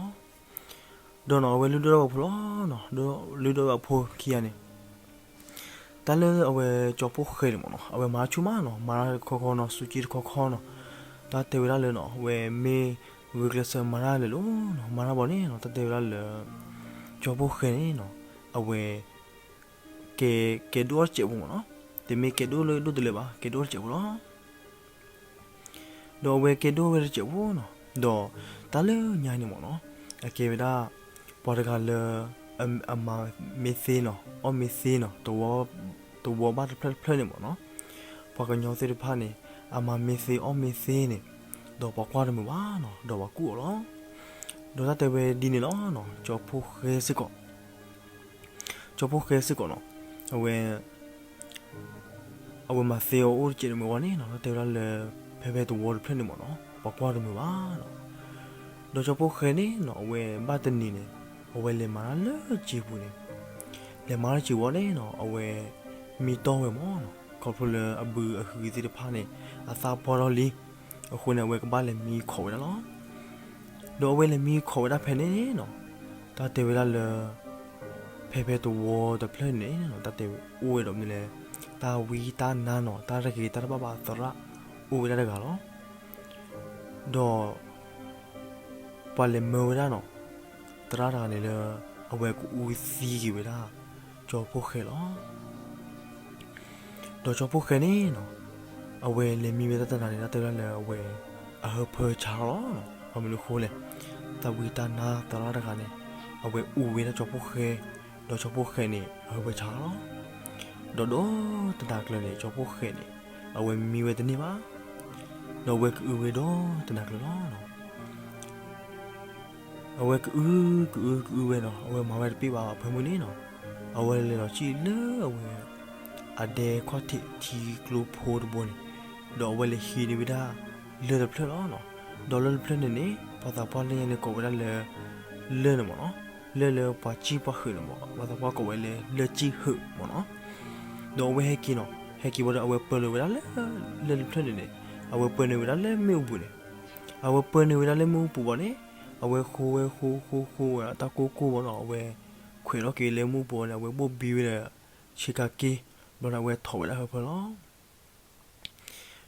ဒီးနီၤ အဝဲလုၢ်ဒိၣ်ထီၣ်ဝဲအဖိလီၤ. လုၢ်ဒိၣ်ဝဲအဖိခံဂၤန့ၣ် တၢ်လၢအဝဲကၠီဖှိၣ်ဃဲန့ၣ်မးနီၤ အဝဲမၤတၢ်ဆူၣ်မးနီၤ မၤတၢ်တခီခီနီၤ စူးက့တခီခီနီၤ တၢ်တဲဝဲဒၣ်လၢနီၤ အဝဲမ့ၢ်ဂုာ်ကျဲးစၢးမၤတၢ်လဲၤလိၤနီၤ မၤတၢ်ဘၣ်န့ၣ်နီၤ တၢ်တဲဝဲဒၣ်လၢ ကၠီဖှိၣ်ဃဲန့ၣ်နီၤ အဝဲ ကဲ ကဲဒိၣ်တစဲးဖိမးနီၤ တမ့ၢ်ကဲဒိၣ်လၢဒိၣ်တလၢာ်ဘၣ် ကဲဒိၣ်တစဲးဖိလီၤ. ဒီးအဝဲကဲဒိၣ်ဝဲတစဲးဖိနီၤ ဒီးတၢ်လၢညါန့ၣ်မးနီၤ အကဲဝဲဒၣ် ပှၤတဂၤလၢ အမၤမ့ၢ်သ့နီၤ အီၣ်မ့ၢ်သ့နီၤ တဝီဘၣ်တဖျၢၣ်တဖျၢၣ်န့ၣ်မးနီၤ ပှၤကညီသ့ၣ်တဖၣ်န့ၣ် အမၤမ့ၢ်သ့အီၣ်မ့ၢ်သ့န့ၣ် ဒီးပှၤကွၢ်တမုာ်ဘၣ်နီၤ ဒီးပှၤကူၣ်အီၤလီၤ. ဒီးတၢ်တဲဝဲဒ်န့ၣ်လီၤနီၤ ကၠီဖှိၣ်ဃဲစ့ၢ်ကီး ကၠီဖှိၣ်ဃဲစ့ၢ်ကီးနီၤ အဝဲ အဝဲမၤသ့အီၣ်အိၣ်တစဲးတမုာ်ဘၣ်န့ၣ်နီၤ တၢ်တဲဝဲဒၣ်လၢ ဖဲဖဲတဝီတဖျၢၣ်န့ၣ်မးနီၤ ပှၤကွၢ်တမုာ်ဘၣ်နီၤ. ဒီးကၠီဖှိၣ်ဃဲန့ၣ်နီၤ အဝဲဘၣ်တနံၤန့ၣ် အဝဲလဲၤမၤတၢ်လၢကၠံပူၤန့ၣ် လဲၤမၤတၢ်လၢကၠံဝံၤန့ၣ်နီၤ အဝဲ မံတီၢ်ဝဲမးနီၤ ခီဖျိလၢအဘုအဟုသ့ၣ်တဖၣ်န့ၣ် အသၣ်ပှၢ်ထီၣ်လံ အဃိန့ၣ် အဝဲကဘၣ်လဲၤမံခိးဝဲဒၣ်လီၤ. ဒီးအဝဲလဲၤမံခိးဝဲဒၣ်ဖဲန့ၣ်နီၤ တၢ်တဲဝဲဒၣ်လၢ ဖဲဖဲတဝီတဖျၢၣ်န့ၣ်နီၤ တၢ်တဲဝဲအိၣ်ဝဲဒီးမနုၤလဲၣ် တၢ်ဝံတၢ်နါနီၤ တၢ်တဂ့ၤတၢ်တဘၣ်ဘၣ်သရၣ် အိၣ်ဝဲဒၣ်တဂၤလီၤ. ဒီး ပှၤလဲၤမၢဝဲဒၣ်နီၤ သရၣ်တဂၤန့ၣ်လၢ အဝဲကအုသံက့ၤဝဲဒၣ် ကၠီဖှိၣ်ဃဲလီၤ. ဒီးကၠီဖှိၣ်ဃဲန့ၣ်နီၤ အဝဲလဲၤမံဝဲဒၣ်တနၤန့ၣ် တၢ်တဲဝဲဒၣ်လၢအဝဲ အဟၢဖၢဆါလီၤ. ဘၣ်မနုၤအဃိလဲၣ် တၢ်ဝံတၢ်နါသရၣ်တဂၤန့ၣ် အဝဲအုဝဲဒၣ်ကၠီဖှိၣ်ဃဲ ဒီးကၠီဖှိၣ်ဃဲန့ၣ် အဟၢဖၢဆါလီၤ. ဒီးဒီးတနၤကျၢၤန့ၣ် ကၠီဖှိၣ်ဃဲန့ၣ် အဝဲမံဝဲတန့ၢ်ဘၣ် ဒီးအဝဲကအုဝဲဒီးတနၤကျၢၤလီၤ. အဝဲကအု ကအု ကအုဝဲနီၤ အဝဲမၤဝဲတပ့ၢ်ဘၣ်အဖၢမုၢ်န့ၣ်နီၤ အဝဲလဲၤလီၤစံၣ်လၢအဝဲ အဒဲခီၣ်ထံးထံကျိဖိတဘိန့ၣ် ဒီးအဝဲလဲၤဟံးန့ၢ်ဝဲဒၣ် လၢၢ်တဖျၢၣ်လီၤနီၤ. ဒီးလၢၢ်တဖျၢၣ်န့ၣ်န့ၣ် ပှၤသးပှၢ်လၢညါန့ၣ်ကိးဝဲဒၣ်လၢ လၢၢ်န့ၣ်မ့ၢ်နီၤ လၢၢ်လၢပှၤစံၣ်ပှၤဟုးန့ၣ်မ့ၢ် ပှၤသးပှၢ်ကိးဝဲလၢလၢၢ်စံၣ်ဟုးမ့ၢ်နီၤ. ဒီးအဝဲဟဲက့ၤနီၤ ဟဲက့ၤဘၣ်ဒီးအဝဲပၢနုာ်ဝဲဒၣ်လၢ လၢၢ်တဖျၢၣ်န့ၣ်န့ၣ် အဝဲပၢနုာ်ဝဲဒၣ်လၢမ့ၣ်အူပူၤန့ၣ် အဝဲပၢနုာ်ဝဲဒၣ်လၢမ့ၣ်အူပူၤဘၣ်န့ၣ် အဝဲဃိဝဲဃိဃိဃိဝဲတၢ်ကိၢ်ကိၢ်ဘၣ်နီၤ အဝဲ ခွဲးထီၣ်က့ၤလၢမ့ၣ်အူပူၤန့ၣ် အဝဲဘိၣ်ဘံဝဲဒီး ဆ့ကၤက့ ဘျီန့ၣ် အဝဲထိးဝဲဒၣ်ဟၢဖၢလီၤ.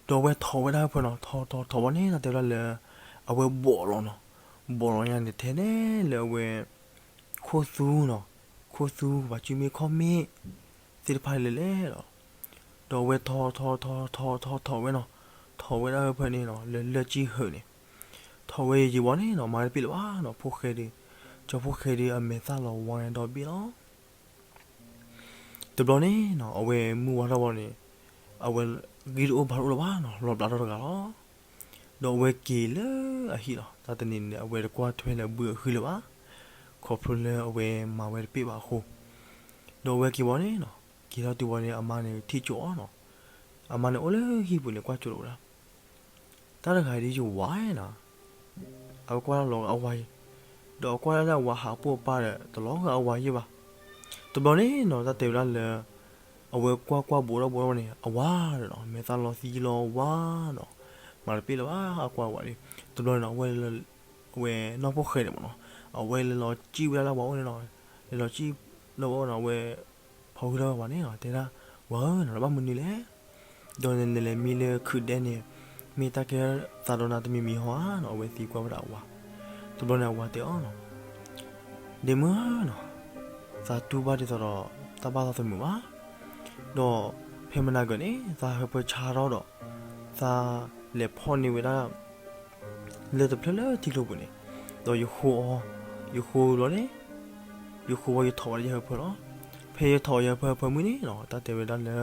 ဒီးအဝဲထိးဝဲဒၣ်ဟၢဖၢနီၤ ထိးထိးထိးဘၣ်န့ၣ် တၢ်တဲဝဲဒၣ်လၢ အဝဲဘီးလီၤနီၤ ဘီးလီၤညါန့ၣ် ထဲန့ၣ်လၢအဝဲ ခိၣ်သူနီၤ ခိၣ်သူ ပှၤစုမ့ၢ်ခီၣ်မ့ၣ် သ့ၣ်တဖၣ်လဲၤလဲၣ်လီၤ. ဒီးအဝဲထီၣ်ထီၣ်ထီၣ်ထီၣ်ထီၣ်ထီၣ်ဝဲနီၤ, ထီၣ်ဝဲဒၣ်ဟၢဖၢန့ၣ်နီၤ လၢလၢၢ်ကံၢ်ဟၢးန့ၣ်, ထီၣ်ဝဲယံာ်ယံာ်ဝံၤန့ၣ်နီၤ မၤတပ့ၢ်လၢၤဘၣ်နီၤ ဖိၣ်ဃဲဒီး, ကၠီဖိၣ်ဃဲဒီးအမဲာ်သၣ်လီၤဝါဒီဘ့ၣ်လီၤ. တဘျီန့ၣ်နီၤ အဝဲမုၢ်ဝါထီၣ်ဘၣ်န့ၣ်, အဝဲဂံၢ်တအိၣ်ဘါတအိၣ်လၢၤဘၣ်နီၤ လီၤဘျးထီၣ်တဂၤလီၤ. ဒီးအဝဲက့ၤလၢအဟံၣ်လီၤ. တၢ်တနံၤန့ၣ် အဝဲတကွၢ်ထွဲလၢအဘုအဟုလၢၤဘၣ်, ခီဖျိလၢအဝဲမၤဝဲတပ့ၢ်ဘၣ်အဃိ, ဒီးအဝဲက့ၤဝံၤန့ၣ်နီၤ က့ၤထီၣ်တုၤဝံၤန့ၣ် အမါန့ၣ်ထံၣ်ကၠိအီၤနီၤ, အမါန့ၣ်အိၣ်လၢဟံၣ်ပူၤန့ၣ် ကွၢ်ကၠိတအိၣ်ဒၣ် တၢ်တဂၤဒ်ယဝၤနီၤ, အဝဲကွၢ်လီၤဂာ်အဝၤအံၤ, ဒီးအကွၢ်ဒၣ်လၢအဝၤဟးပိၢ်အပၢ်ဒီး တလီၤဂာ်အဝၤယဲၢ်ဘၣ်. တဘျီန့ၣ်နီၤ တၢ်တဲဝဲဒၣ်လၢ အဝဲကွၢ်ကွၢ်ဘူးထီၣ်ဘူးထီၣ်န့ၣ် အဝၤဒီးနီၤ မဲာ်သၣ်လီၤသံလီၤဝါနီၤ, မၤတပ့ၢ်လၢၤဘၣ်အကွၢ်ဝၤဒီး, တဘျီန့ၣ်နီၤ အဝဲ အဝဲနီၢ်ဖိၣ်ဃဲန့ၣ်မ့ၢ်နီၤ, အဝဲလဲၤလီၤစံၣ်ဝဲဒၣ်လၢအဝၤအိၣ်န့ၣ်နီၤ, လဲၤလီၤစံၣ်လၢအဝၤအိၣ်နီၤ အဝဲ ဖီၣ်ဟုထီၣ်ဝဲဝၤန့ၣ်နီၤ တဲဒၣ်, ဝၤဧၢနီၤ နဘၣ်မနုၤလဲၣ်, ဒီးနလဲၤမံလၢခုးဒဲန့ၣ် မ့ၢ်တၢ်ကဲသးဒီးနၤတမံၤမံၤဟီဧါနီၤ, အဝဲသံကွၢ်ဝဲဒၣ်အဝၤ. တဘျီန့ၣ်အဝၤတဲအီၤနီၤ, ဒ့မုၣ်နီၤ, သးတူၢ်ဘၣ်ဒ်သိးဒီး တၢ်ဘၣ်သးသမုာ်ဘၣ်, ဒီးဖဲမနၤဂၤန့ၣ် သးဟၢဖၢဆါထီၣ်ဒီး သးလဲၤဖီၣ်န့ၢ်ဝဲဒၣ် လၢၢ်တဖျၢၣ်လၢထံကျိပူၤန့ၣ်, ဒီးယဃိအီၤ, ယဃိဘျီန့ၣ်, ယဃိဝံၤယထီၣ်ဝဲဒၣ်ယဟၢဖၢလီၤ. ဖဲယထီၣ်ယဟၢဖၢအဖၢမုၢ်န့ၣ်နီၤ တၢ်တဲဝဲဒၣ်လၢ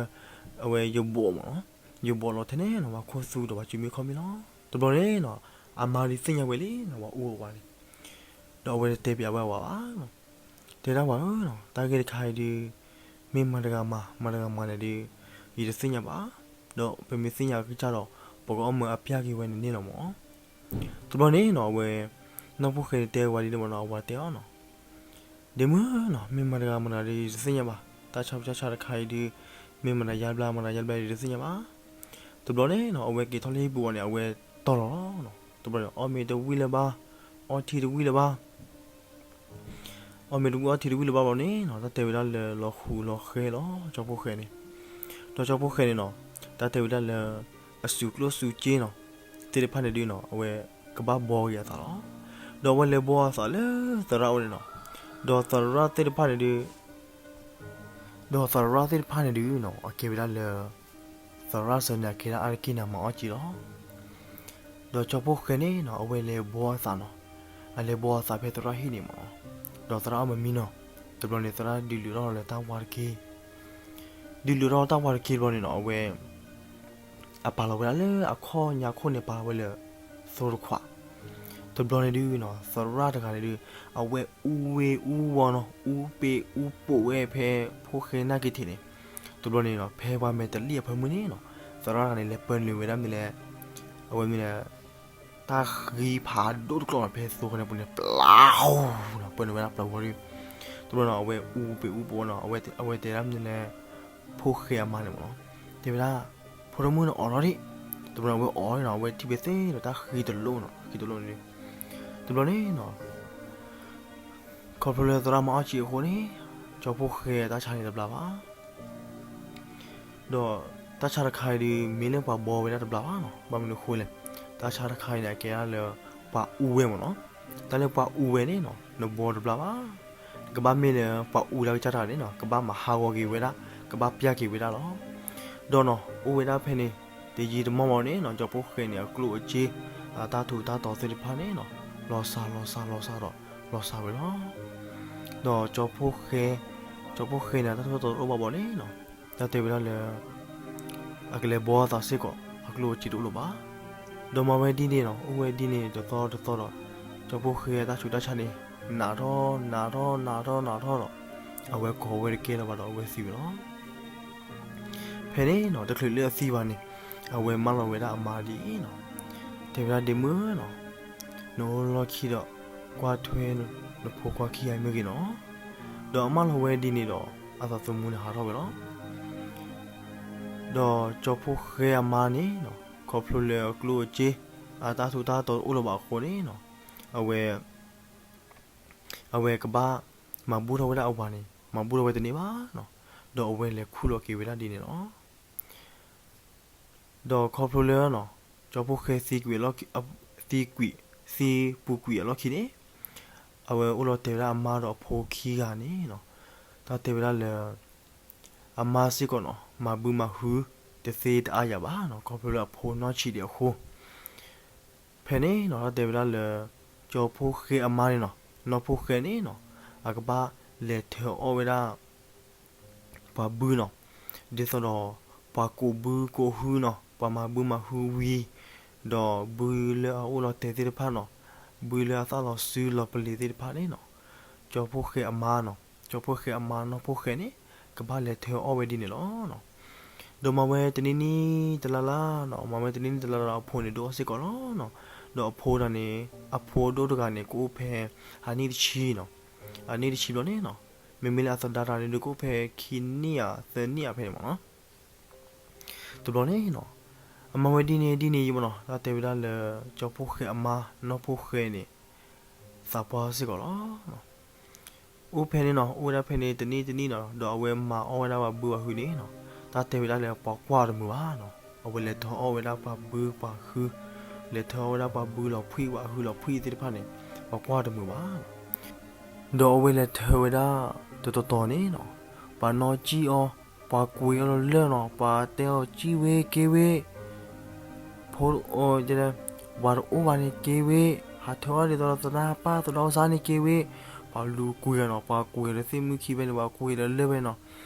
အဝဲယဘီၣ်မ့ၢ်နီၤ, ယဘီၣ်လီၤထဲန့ၣ်နီၤ ပှၤခိၣ်သူဒီးပှၤစုမ့ၢ်ခီၣ်မ့ၢ်လီၤ. တဘျီန့ၣ်နီၤ အမါဒုးသ့ၣ်ညါဝဲလံနီၤ ပှၤအူအဝၤန့ၣ်, ဒီးအဝဲတတဲပၠးဝဲအဝၤဘၣ်နီၤ. တဲဒၣ်ဝၤဧၢနီၤ တၢ်ဂ့ၢ်တခါအံၤဒုး မ့ၢ်မတၤတဂၤမၤ မတၤတဂၤမၤန့ၣ်ဒုး ယတသ့ၣ်ညါဘၣ်, ဒီးပမ့ၢ်သ့ၣ်ညါကစၢ်ဒီး ပကအီၣ်မၢအပျၢ်က့ၤဝဲန့ၣ်န့ၣ်လီၤမ့ၢ်. တဘျီန့ၣ်နီၤ အဝဲ နီၢ်ဖိၣ်ဃဲတဲဝဲဒ်န့ၣ်မ့ၢ်နီၤ အဝၤတဲအီၤနီၤ, ဒ့မုၣ်နီၤ မ့ၢ်မတၤတဂၤမတၤတဂၤဒုး ယတသ့ၣ်ညါဘၣ်, တၢ်ဆါပၢဆါတခါအံၤဒုး မ့ၢ်မတၤယါဘျါ မတၤယါဘျါဒုး ယတသ့ၣ်ညါဘၣ်. တဘျီန့ၣ်နီၤ အဝဲက့ၤထီၣ်လၢဟံၣ်ပူၤဝံၤန့ၣ် အဝဲတီၢ်လီၤလီၤနီၤ. တဘျီန့ၣ် အီၣ်မ့ၤတဝံၣ်လၢၤဘၣ်, အီထံတဝံၣ်လၢၤဘၣ် အီၣ်မ့ၤတဝံၣ်အီထံတဝံၣ်လၢၤဘၣ်ဘျီန့ၣ်နီၤ တၢ်တဲဝဲဒၣ်လၢလီၤဃူလီၤဃဲလီၤ ကၠီဖိၣ်ဃဲန့ၣ်, ဒီးကၠီဖိၣ်ဃဲန့ၣ်နီၤ တၢ်တဲဝဲဒၣ်လၢ အစုကျိၣ်စုစ့နီၤ သ့ၣ်တဖၣ်န့ၣ်ဒုးနီၤ အဝဲကဘၣ်ဘှီက့ၤအသးလီၤ. ဒီးအဝဲလဲၤဘှီအသးလၢသရၣ်အိၣ်န့ၣ်နီၤ, ဒီးသရၣ်သ့ၣ်တဖၣ်န့ၣ်ဒုး ဒီးသရၣ်သ့ၣ်တဖၣ်န့ၣ်ဒုးနီၤ အကဲဝဲဒၣ်လၢ သရၣ်စၢၤန့ၣ် အကဲဒၣ်အါတက့ၢ်န့ၣ် မၤအီၣ်က့ၤလီၤ. ဒီးကၠီဖိၣ်ဃဲန့ၣ်နီၤ အဝဲလဲၤဘှီအသးနီၤ, အလဲၤဘှီအသးဖဲသရၣ်ဟံၣ်န့ၣ်မ့ၢ်နီၤ, ဒီးသရၣ်အီၣ်မ့ၤမံနီၤ, တဘျီန့ၣ် သရၣ်ဒုးလုာ်ထီၣ်လၢတၢ်ဝါတက့ၢ်, ဒုးလုာ်ထီၣ်တၢ်ဝါတက့ၢ်တဘျီန့ၣ်နီၤ အဝဲ အပာ်လီၤဝဲဒၣ်လၢအခီၣ်ညါခိၣ်န့ၣ် ပာ်လီၤဝဲလၢ သိတခွး တဘျီန့ၣ်ဒုးနီၤ သရၣ်တဂၤန့ၣ်ဒုး အဝဲအူဝ့ၢ်အူဝီၤနီၤ အူပ့ၤအူပိာ်ဝဲဖဲဖိၣ်ဃဲနၢ်က့ၤထံးန့ၣ်, တဘျီန့ၣ်နီၤ ဖဲပှၤမဲာ်တလံၣ်အဖၢမုၢ်န့ၣ်နီၤ သရၣ်တဂၤန့ၣ် လဲၤပၢနုာ်ဝဲဒၣ်မနုၤလဲၣ်, အဝဲမနုၤလဲၣ် တၢ်ဃံဖးဒိၣ်တကျီၢ်နီၤ ဖဲသိဃဲန့ၣ်ပူၤန့ၣ် ပျီနီၤ ပၢနုာ်ဝဲဒၣ်ပျီဝီၤဒီး, တဘျီနီၤ အဝဲအူပ့ၤအူပိာ်နီၤ အဝဲတဲဒၣ်မနုၤလဲၣ် ဖိၣ်ဃဲအမါန့ၣ်မ့ၢ်နီၤ, တဲဝဲဒၣ် ဖိဒိၣ်မုၣ်န့ၣ်အီၣ်လီၤဒံး, တဘျီန့ၣ်အဝဲအီၣ်နီၤ အဝဲထံၣ်ဖဲသ့ၣ်ဒီးတၢ်ဃံတလိၣ်နီၤ ဃံတလိၣ်န့ၣ်, တဘျီန့ၣ်နီၤ ခီဖျိလၢသရၣ်မၤအီၣ်က့ၤအဃိန့ၣ် ကၠီဖိၣ်ဃဲတၢ်ဆါန့ၣ်တဘျါဘၣ် ဒီးတၢ်ဆါတခါအံၤဒုး မ့ၢ်လၢပှၤဘှီဝဲဒၣ်တဘျါဘၣ်နီၤ ဘၣ်မနုၤအဃိလဲၣ်, တၢ်ဆါတခါအံၤန့ၣ် အကဲဒၣ်လၢ ပှၤအူဝဲမ့ၢ်နီၤ, တၢ်လၢပှၤအူဝဲန့ၣ်နီၤ နဘှီတဘျါဘၣ်, ကဘၣ်မ့ၢ်လၢပှၤအူဒၣ်ကစၢ်တဂၤန့ၣ်နီၤ ကဘၣ်မၤဟးဂီၤက့ၤဝဲဒၣ် ကဘၣ်ပျၢ်က့ၤဝဲဒၣ်လီၤ. ဒီးနီၤ အိၣ်ဝဲဒၣ်ဖဲန့ၣ် တယံာ်တမီၢ်ဘၣ်န့ၣ်နီၤ ကၠီဖိၣ်ဃဲန့ၣ် အကျိၣ်အစ့ အတၢ်ထူးတၢ်တီၤသ့ၣ်တဖၣ်န့ၣ်နီၤ လီၤစှၤလီၤစှၤလီၤစှၤဒီး လီၤစှၤဝဲလီၤ. ဒီးကၠီဖိၣ်ဃဲ ကၠီဖိၣ်ဃဲန့ၣ်တၢ်ထူးတၢ်တီၤတအိၣ်ဘၣ်ဘၣ်န့ၣ်နီၤ တၢ်တဲဝဲဒၣ်လၢ အကလဲၤဘှီအသးစ့ၢ်ကီး အကျိၣ်အစ့တအိၣ်လၢၤဘၣ်. ဒီးမၤဝဲဒ်န့ၣ်နီၤ အိၣ်ဝဲဒ်န့ၣ်တသီတသီဒီး ကၠီဖိၣ်ဃဲအတၢ်ဆူးတၢ်ဆါန့ၣ် နးထီၣ်နးထီၣ်နးထီၣ်နးထီၣ်ဒီး အဝဲကိးဝဲတကဲလၢၤဘၣ်ဒီးအဝဲသံဝဲလီၤ. ဖဲန့ၣ်နီၤ တချုးလၢအသံဘၣ်န့ၣ် အဝဲမၢလီၤဝဲဒၣ်အမါဒ်အံၤနီၤ, တဲဝဲဒၣ်ဒ့မုၣ်နီၤ, နအိၣ်လီၢ်ခံဒီး ကွၢ်ထွဲနဖိခွါခံဂၤမ့ၢ်ဂ့ၤနီၤ. ဒီးအမၢလီၤဝဲဒ်န့ၣ်ဒီး အသးသမူန့ၣ်ဟးထီၣ်ဝဲလီၤ. ဒီးကၠီဖိၣ်ဃဲအမါန့ၣ်နီၤ ခီဖျိလၢအကျိၣ်အစ့ အတၢ်ထူးတၢ်တီၤတအိၣ်လၢၤဘၣ်အဃိန့ၣ်နီၤ အဝဲ အဝဲကဘၣ်မၤဘူၣ်ထီၣ်ဝဲဒၣ်အဝၤန့ၣ် မၤဘူၣ်ထီၣ်ဝဲတန့ၢ်ဘၣ်နီၤ, ဒီးအဝဲလဲၤခူၣ်လီၤက့ၤဝဲဒၣ်ဒ်န့ၣ်လီၤ. ဒီးခီဖျိလၢနီၤ ကၠီဖိၣ်ဃဲသံကွံာ်အလီၢ်ခံ သံကွံာ် သံပူၤကွံာ်အလီၢ်ခံန့ၣ် အဝဲအိၣ်လီၤတဲာ်ဝဲဒၣ်အမါဒီးအဖိခံဂၤန့ၣ်နီၤ, တၢ်တဲဝဲဒၣ်လၢ အမါစ့ၢ်ကီးနီၤ မၤဘုမၤဟုတသ့တအါယၤဘၣ်နီၤ, ခီဖျိလၢအဖိနီၢ်ဆံးဒံးအဃိ. ဖဲန့ၣ်နီၤ တၢ်တဲဝဲဒၣ်လၢ ကၠီဖိဃဲအမါန့ၣ်နီၤ, နီၢ်ဖိဃဲန့ၣ်နီၤ အကဘၣ်လဲၤထၢအီၣ်ဝဲဒၣ် ပှၤဘုနီၤ, ဒ်သိးဒီး ပှၤကူးဘုကူးဟုနီၤ, ပှၤမၤဘုမၤဟုဝံၤ, ဒီးဘုလၢအအိၣ်လီၤတဲာ်သ့ၣ်တဖၣ်နီၤ, ဘုလၢအသၣ်လီၤစုလီၤပလ့ၤသ့ၣ်တဖၣ်န့ၣ်နီၤ, ကၠီဖိဃဲအမါနီၤ, ကၠီဖိဃဲအမါနီၢ်ဖိဃဲန့ၣ် ကဘၣ်လဲၤထၢအီၣ်ဝဲဒ်န့ၣ်လီၤ. ဒီးမၤဝဲတနံၤနံၤတလါလါနီၤ, မၤဝဲတနံၤနံၤတလါလါဒီးအဖိန့ၣ်ဒိၣ်အီၣ်စ့ၢ်ကီးလီၤနီၤ. ဒီးအဖိဒၣ်န့ၣ် အဖိဒိၣ်တဂၤန့ၣ် ကအိၣ်ဖဲ အနံၣ်တဆံနီၤ, အနံၣ်တဆံဘျီန့ၣ်နီၤ, မ့မ့ၢ်လၢအသဒါတဂၤန့ၣ်ဒုးကအိၣ်ဖဲခံနံၣ်ဧါသၢနံၣ်ဧါဖဲန့ၣ်မ့ၢ်နီၤ. တဘျီန့ၣ်နီၤ, အမၤဝဲဒ်န့ၣ်ဒ်န့ၣ်ယံၤမ့ၢ်နီၤ, တၢ်တဲဝဲဒၣ်လၢ ကၠီဖိဃဲအမါနီၢ်ဖိဃဲန့ၣ် သးပှၢ်စ့ၢ်ကီးလီၤ. အိၣ်ဖဲန့ၣ်နီၤ, အိၣ်ဝဲဒၣ်ဖဲန့ၣ်တနံၣ်တနံၣ်နီၤ, ဒီးအဝဲမၤအီၣ်ဝဲဒၣ်ပှၤဘုပှၤဟုန့ၣ်နီၤ, တၢ်တဲဝဲဒၣ်လၢပှၤကွၢ်တမုာ်ဘၣ်နီၤ. အဝဲလဲၤထၢအီၣ်ဝဲဒၣ်ပှၤဘုပှၤဟု, လဲၤထၢအီၣ်ဝဲဒၣ်ပှၤဘုလီၤဖှံပှၤဟုလီၤဖှံသ့ၣ်တဖၣ်န့ၣ် ပှၤကွၢ်တမုာ်ဘၣ်. ဒီးအဝဲလဲၤထၢဝဲဒၣ်တတီၤတီၤန့ၣ်နီၤ, ပှၤနီၣ်ကံၣ်အီၤ, ပှၤကွံာ်အီၤလၢလၢၢ်နီၤ, ပှၤတဲအီၤကံၣ်ဝ့က့ၤဝ့, ဖိ, ပှၤတအိၣ်ဘၣ်န့ၣ်က့ၤဝ့, ဟးထၢအီၣ်ဒ်သိးဒီးသဒါပၢ်သဒါအိၣ်စါန့ၣ်က့ၤဝ့, ပှၤလူၤကွံာ်အီၤနီၤ, ပှၤကွံာ်လၢသ့ၣ်မုၢ်ခံဖဲန့ၣ် ပှၤကွံာ်လၢလၢၢ်ဖဲန့ၣ်နီၤ,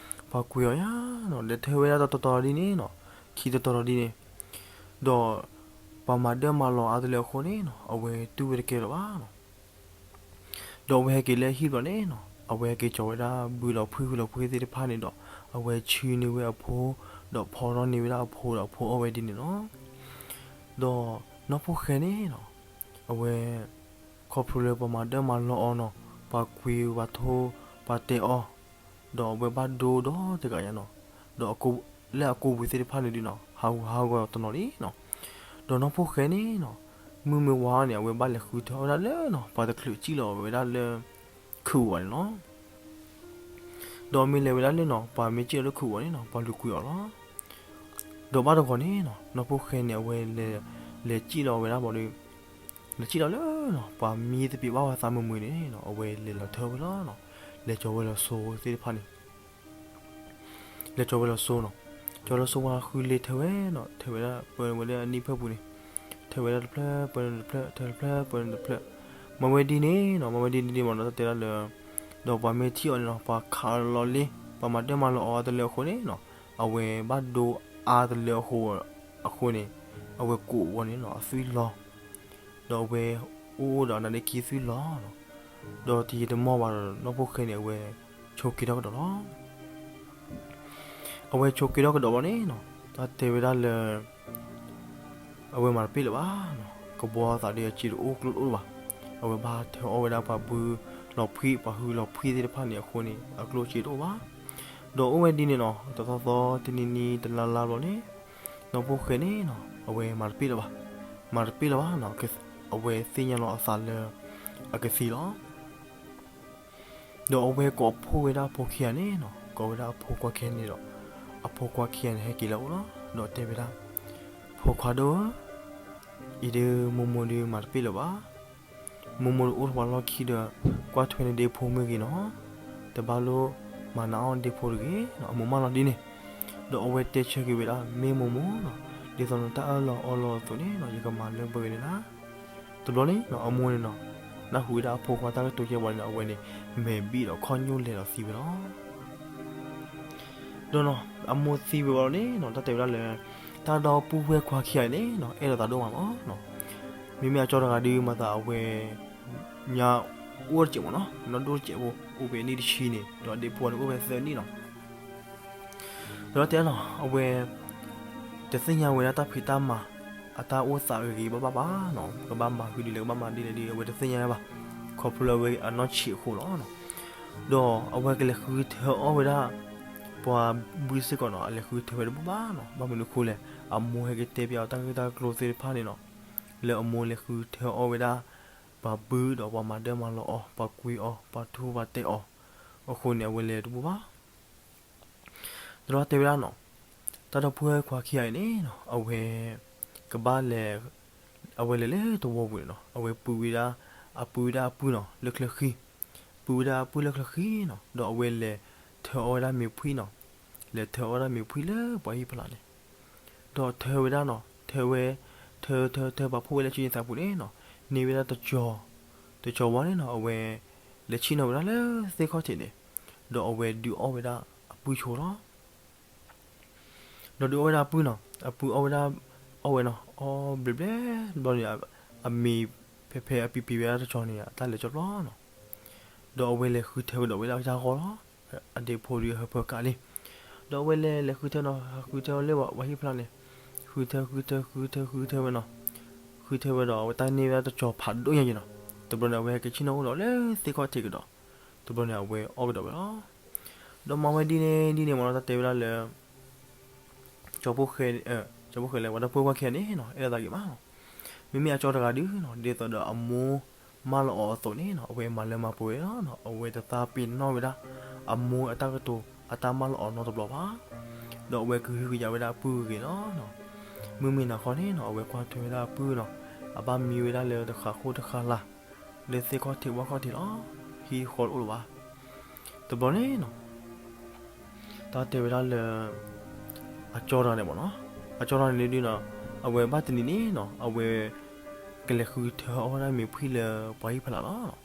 ပှၤကွံာ်အီၤယါနီၤ, လဲၤထၢဝဲဒၣ်တတီၤတီၤဒ်န့ၣ်နီၤ, ခံတီၤတီၤဒ်န့ၣ်, ဒီးပှၤမၤဒၢမၤလီၤအါတလၢအဃိန့ၣ်နီၤ, အဝဲတူၢ်ဝဲတကဲလၢၤဘၣ်နီၤ. ဒီးအဝဲဟဲက့ၤလၢဟံၣ်ဘျီန့ၣ်နီၤ, အဝဲဟဲက့ၤကၠီၤဝဲဒၣ်ဘုလီၤဖှံဟုလီၤဖှံသ့ၣ်တဖၣ်န့ၣ်ဒီး အဝဲဆူန့ၢ်ဝဲအဖိ, ဒီးဖီထီၣ်န့ၢ်ဝဲဒၣ်အဖိဒီးအဖိအီၣ်ဝဲဒ်န့ၣ်လီၤ. ဒီးနီၢ်ဖိဃဲန့ၣ်နီၤ, အဝဲ ခီဖျိလၢပှၤမၤဒၢမၤလီၤအီၤနီၤ, ပှၤကွံာ်ပှၤထိပှၤတဲာ်အီၤ, ဒီးအဝဲဘၣ်ဒိဒီတဂၤညါနီၤ, ဒီးလၢအကူးဘုသ့ၣ်တဖၣ်န့ၣ်ဒုးနီၤ, ဟးဂူာ်ဟးဂီၤတနီၤလံနီၤ. ဒီးနီၢ်ဖိဃဲန့ၣ်နီၤ, မုၢ်မ့ၢ်ဝါန့ၣ် အဝဲဘၣ်လဲၤဃုထၢအီၣ်ဝဲဒၣ်လၢနီၤ, ပှၤတချုးစံၣ်လီၤဝဲဒၣ်လၢ ခုးဝၤန့ၣ်လီၤ. ဒီးမ့ၢ်လဲၤဝဲဒၣ်လၢနီၤ, ပှၤမ့ၢ်စံၣ်လီၤလၢခုးဝၤန့ၣ်နီၤ, ပှၤလူၤကွံာ်အီၤလီၤ. ဒီးဘၣ်တဂီၤန့ၣ်နီၤ, နီၢ်ဖိဃဲန့ၣ် အဝဲလဲၤ, လဲၤစံၣ်လီၤဝဲဒၣ်ဘၣ်ဒီး, လဲၤစံၣ်လီၤလၢနီၤ, ပှၤမံသပ့ၤဘၣ်ဝဲသးမုာ်မုာ်န့ၣ်နီၤ, အဝဲလဲၤလီၤထၢဝဲလီၤနီၤ, လဲၤကၠီၤဝဲလီၤစိသ့ၣ်တဖၣ်န့ၣ် လဲၤကၠီၤဝဲလီၤစိနီၤ, ကၠီၤလီၤစိဝဲဃုလ့ထၢဝဲနီၤ, ထၢဝဲဒၣ်ပၢဝဲလၢအနံၣ်ဖၢပူၤန့ၣ်, ထၢဝဲဒၣ်တဖျၢၣ်ပၢတဖျၢၣ်, ထၢတဖျၢၣ်ပၢတဖျၢၣ်, မၤဝဲဒ်န့ၣ်နီၤ, မၤဝဲဒ်န့ၣ်ဒ်မ့ၢ်နီၤ, တၢ်တဲဒၣ်လၢ, ဒီးပှၤမ့ၢ်ထံၣ်အီၤန့ၣ်နီၤ, ပှၤခးလီၤလ့, ပှၤမၤဒၢမၤလီၤအီၤအါတလၢအဃိန့ၣ်နီၤ, အဝဲဘၣ်ဒိအါတလၢအဃိ, အဃိန့ၣ်, အဝဲကိးဝဲန့ၣ်နီၤ, အသွံၣ်လီၤ ဒီးအဝဲအိၣ်ဒီးအနါဒ့ခံသွံၣ်လီၤနီၤ, ဒီးတယံာ်တမီၢ်ဘၣ်ဒီး နီၢ်ဖိဃဲန့ၣ် အဝဲဆိးက့ၤထီၣ်ကဒီးလီၤ. အဝဲဆိးက့ၤထီၣ်ကဒီးဘၣ်န့ၣ်နီၤ, တၢ်တဲဝဲဒၣ်လၢ အဝဲမၤတပ့ၢ်လၢၤဘၣ်နီၤ, ကဘီသးဒီးအစ့တအိၣ်ကျိတအိၣ်ဘၣ်, အဝဲဘၣ်ထၢအီၣ်ဝဲဒၣ်ပှၤဘုလီၤဖှံ, ပှၤဟုလီၤဖှံသ့ၣ်တဖၣ်န့ၣ်အဃိန့ၣ် အကျိၣ်စ့တအိၣ်ဘၣ်. ဒီးအိၣ်ဝဲဒ်န့ၣ်နီၤ, တသီသီတနံၤနံၤတလါလါဘျီန့ၣ်, နီၢ်ဖိဃဲန့ၣ်နီၤ, အဝဲမၤတပ့ၢ်လၢၤဘၣ်, မၤတပ့ၢ်လၢၤဘၣ်နီၤ, အဝဲသ့ၣ်ညါလီၤအသးလၢ အကသံလီၤ. ဒီးအဝဲကိးဖှိၣ်ဝဲဒၣ်အဖိခံဂၤန့ၣ်နီၤ, ကိးဝဲဒၣ်အဖိခွါခံဂၤန့ၣ်ဒီး, အဖိခွါခံဂၤန့ၣ်ဟဲက့ၤလၢအအိၣ်လီၤ, ဒီးတဲဝဲဒၣ်, ဖိခွါဒိၣ်ဧၢ, အံၤဒုးမိၢ်မိၢ်ဒုးမၤတပ့ၢ်လၢၤဘၣ်, မိၢ်မိၢ်ဒုးအိၣ်တပှၤလီၢ်ခံဒီး, ကွၢ်ထွဲနဒ့ဖိမ့ၢ်ဂ့ၤနီၤ, တဘၣ်လိၣ်မၤနးအီၣ်နဒ့ဖိတဂ့ၤနီၤ, အမိၢ်မၢလီၤဒ်န့ၣ်. ဒီးအဝဲတဲဆၢက့ၤဝဲဒၣ် မ့ၢ်မိၢ်မိၢ်နီၤ, ဒ်သိးနတၢ်အၢၣ်လီၤအီလီၤအသိးန့ၣ်နီၤ, ယကမၤလၢပှဲၤဂ့ၤန့ၣ်လီၤ. တဘျီန့ၣ်နီၤ, အမိၢ်န့ၣ်နီၤ, နၢ်ဟူဝဲဒၣ်အဖိခွါတၢ်ကတိၤကဲဘၣ်န့ၣ်နီၤ, အဝဲန့ၣ် မဲာ်ဘံၣ်ဒီးခီၣ်ညိၣ်လဲၤဒီးသံဝဲလီၤ. ဒီးနီၤ, အမိၢ်သံဝဲဘၣ်လီၤန့ၣ်နီၤ, တၢ်တဲဝဲဒၣ်လၢ တၢ်ဒီပုၢ်ဝဲၢ်ခွါခံဂၤန့ၣ်နီၤ, အဲၣ်ဒိးသးဒိၣ်မးလီၤ. မ့မ့ၢ်အကၠီတဂၤဒုး မၤသးအဝဲ ညါအိၣ်တစဲးမးနီၤ, နီၢ်ဒိၣ်တစဲးဖိ အိၣ်ဖဲနံၣ်တဆံန့ၣ်, ဒီးအဒ့ဖိန့ၣ်အိၣ်ဖဲသၢနံၣ်နီၤ. ဒီးတဲနီၤ, အဝဲ တသ့ၣ်ညါဝဲဒၣ်တၢ်ဖံးတၢ်မၤ အတၢ်အိၣ်သးဂ့ၤဂ့ၤဘၣ်ဘၣ်ဘၣ်နီၤ, ကဘၣ်မၤဃုာ်ဒ်လဲၣ် ကဘၣ်မၤဒ်လဲၣ်ဒီး အဝဲတသ့ၣ်ညါဘၣ်, ခီဖျိလၢအဝဲအနီၢ်ဆံးအဃိလီၤ. ဒီးအဝဲကလဲၤဃုထၢအီၣ်ဝဲဒၣ် ပှၤဘုစ့ၢ်ကီးနီၤ, အလဲၤဃုထၢဝဲတဘူၣ်ဘၣ်နီၤ. ဘၣ်မနုၤအဃိလဲၣ်, အမိၢ်ဟဲက့ၤတဲပျးအီၤတၢ်ဂ့ၢ်တၢ်ကျိၤသ့ၣ်တဖၣ်န့ၣ်နီၤ, လၢအမိၢ်လဲၤဃုထၢအီၣ်ဝဲဒၣ် ပှၤဘုဒီးပှၤမၤဒၢမၤလီၤအီၤ, ပှၤကွံအီၤ, ပှၤထူပှၤတဲာ်အီၤအဃိန့ၣ် အဝဲလဲၤတဘူၣ်ဘၣ်. ဒီးတဲဝဲဒၣ်နီၤ, တၢ်ဒီပုၢ်ဝဲၢ်ခွါခံဂၤအံၤန့ၣ်နီၤ, အဝဲ ကဘၣ်လဲၤ, အဝဲလဲၤလၢသဝီပူၤန့ၣ်နီၤ, အဝဲပုၢ်ဝဲဒၣ်, အပုၢ်ဝဲဒၣ်အပုၢ်နီၤ, လၢချၢဃံ, ပုၢ်ဝဲဒၣ်အပုၢ်လၢချၢဃံနီၤ, ဒီးအဝဲလဲၤထၢအီၣ်ဝဲဒၣ်မ့ၤဖှံနီၤ, လဲၤထၢအီၣ်ဝဲဒၣ်မ့ၤဖှံလၢပှၤဟံၣ်ဖျါန့ၣ်, ဒီးထၢဝဲဒၣ်နီၤ, ထၢဝဲ, ထၢ ထၢ ထၢ ပာ်ဖှိၣ်ဝဲလၢအစုန့ၢ်သးပူၤန့ၣ်နီၤ, န့ၢ်ဝဲဒၣ်တကၠီၤ, တကၠီၤဝါန့ၣ်နီၤ, အဝဲလဲၤဆ့ၣ်နီၤဝဲဒၣ်လၢသ့ၣ်ခီၣ်ထံးန့ၣ်, ဒီးအဝဲဒုးအီၣ်ဝဲဒၣ်အပုၢ်ဆိလီၤ. ဒီးဒုးအီၣ်ဝဲဒၣ်အပုၢ်နီၤ, အပုၢ်အီၣ်ဝဲဒၣ်, အီၣ်ဝဲနီၤ, အီၣ်ဘျဲးဘျဲး, တဘျီန့ၣ် အမ့ၤဖဲဖဲအပံၤပံၤဝဲဒၣ်တကၠီၤန့ၣ် အတၢ်လဲၤကၠီပျီနီၤ. ဒီးအဝဲလဲၤဃုထၢဝဲဒီးဝဲဒၣ်ယၢ်ဂီၢ်လီၤ. အဒ့ဖိဒုးဟၢဖၢကးလံ. ဒီးအဝဲလဲၤလဲၤဃုထၢနီၤ, ဃုထၢလၢပှၤဟံၣ်ဖျါန့ၣ်, ဃုထၢ ဃုထၢ ဃုထၢ ဃုထၢဝဲနီၤ, ဃုထၢဝဲဒီးအဝဲတၢ်န့ၢ်ဝဲဒၣ်တကၠီၤဖးဒိၣ်ညါက့ၤနီၤ. တဘျီန့ၣ် အဝဲဟဲက့ၤဆ့ၣ်နီၤအိၣ်ဒီးလၢသ့ၣ်ခီၣ်ထံးကဒီး, တဘျီန့ၣ် အဝဲအီၣ်ကဒီးဝဲလီၤ. ဒီးမၤဝဲဒ်န့ၣ်ဒ်န့ၣ်မ့ၢ်နီၤ, တၢ်တဲဝဲဒၣ်လၢ ကၠီဖိဃဲ, ကၠီဖိဃဲလဲၣ်, ပှၤဒီပုၢ်ဝဲၢ်ခွါခံဂၤန့ၣ်နီၤ, အဲၣ်လိာ်သးဂ့ၤမးနီၤ. မ့မ့ၢ်အကၠီတဂၤဒုနီၤ, ဒ်သိးဒီးအမိၢ်မၢလီၤအီၤအသိးန့ၣ်နီၤ, အဝဲမၤလၢမၤပှဲၤဝဲလီၤနီၤ, အဝဲတသးပ့ၤနီၣ်ဝဲဒၣ် အမိၢ်အတၢ်ကတိၤ အတၢ်မၢလီၤအီၤနီတဘျီဘၣ်. ဒီးအဝဲကဟုကယာ်ဝဲဒၣ်အပုၢ်ဂ့ၤဂ့ၤလီၤ. မုၢ်မ့ၢ်နၤခီန့ၣ်နီၤ, အဝဲကွၢ်ထွဲဝဲဒၣ်အပုၢ်နီၤ, အဘၣ်မံဝဲဒၣ်လၢတဃးဃိတဃးလၤ လၢသ့ၣ်ခီၣ်ထံးဝၣ်ခီၣ်ထံးလီၤ. ဟံၣ်ဃီတအိၣ်လၢၤဘၣ်. တဘျီန့ၣ်နီၤ, တၢ်တဲဝဲဒၣ်လၢ အကၠီတဂၤန့ၣ်မ့ၢ်နီၤ, အကၠီတဂၤန့ၣ်ဒုနီၤ, အဝဲဘၣ်တနံၤန့ၣ်နီၤ, အဝဲကလဲၤဃုထၢအီၣ်ဝဲဒၣ်မ့ၤဖှံလၢပှၤဟံၣ်ဖျါလီၤ.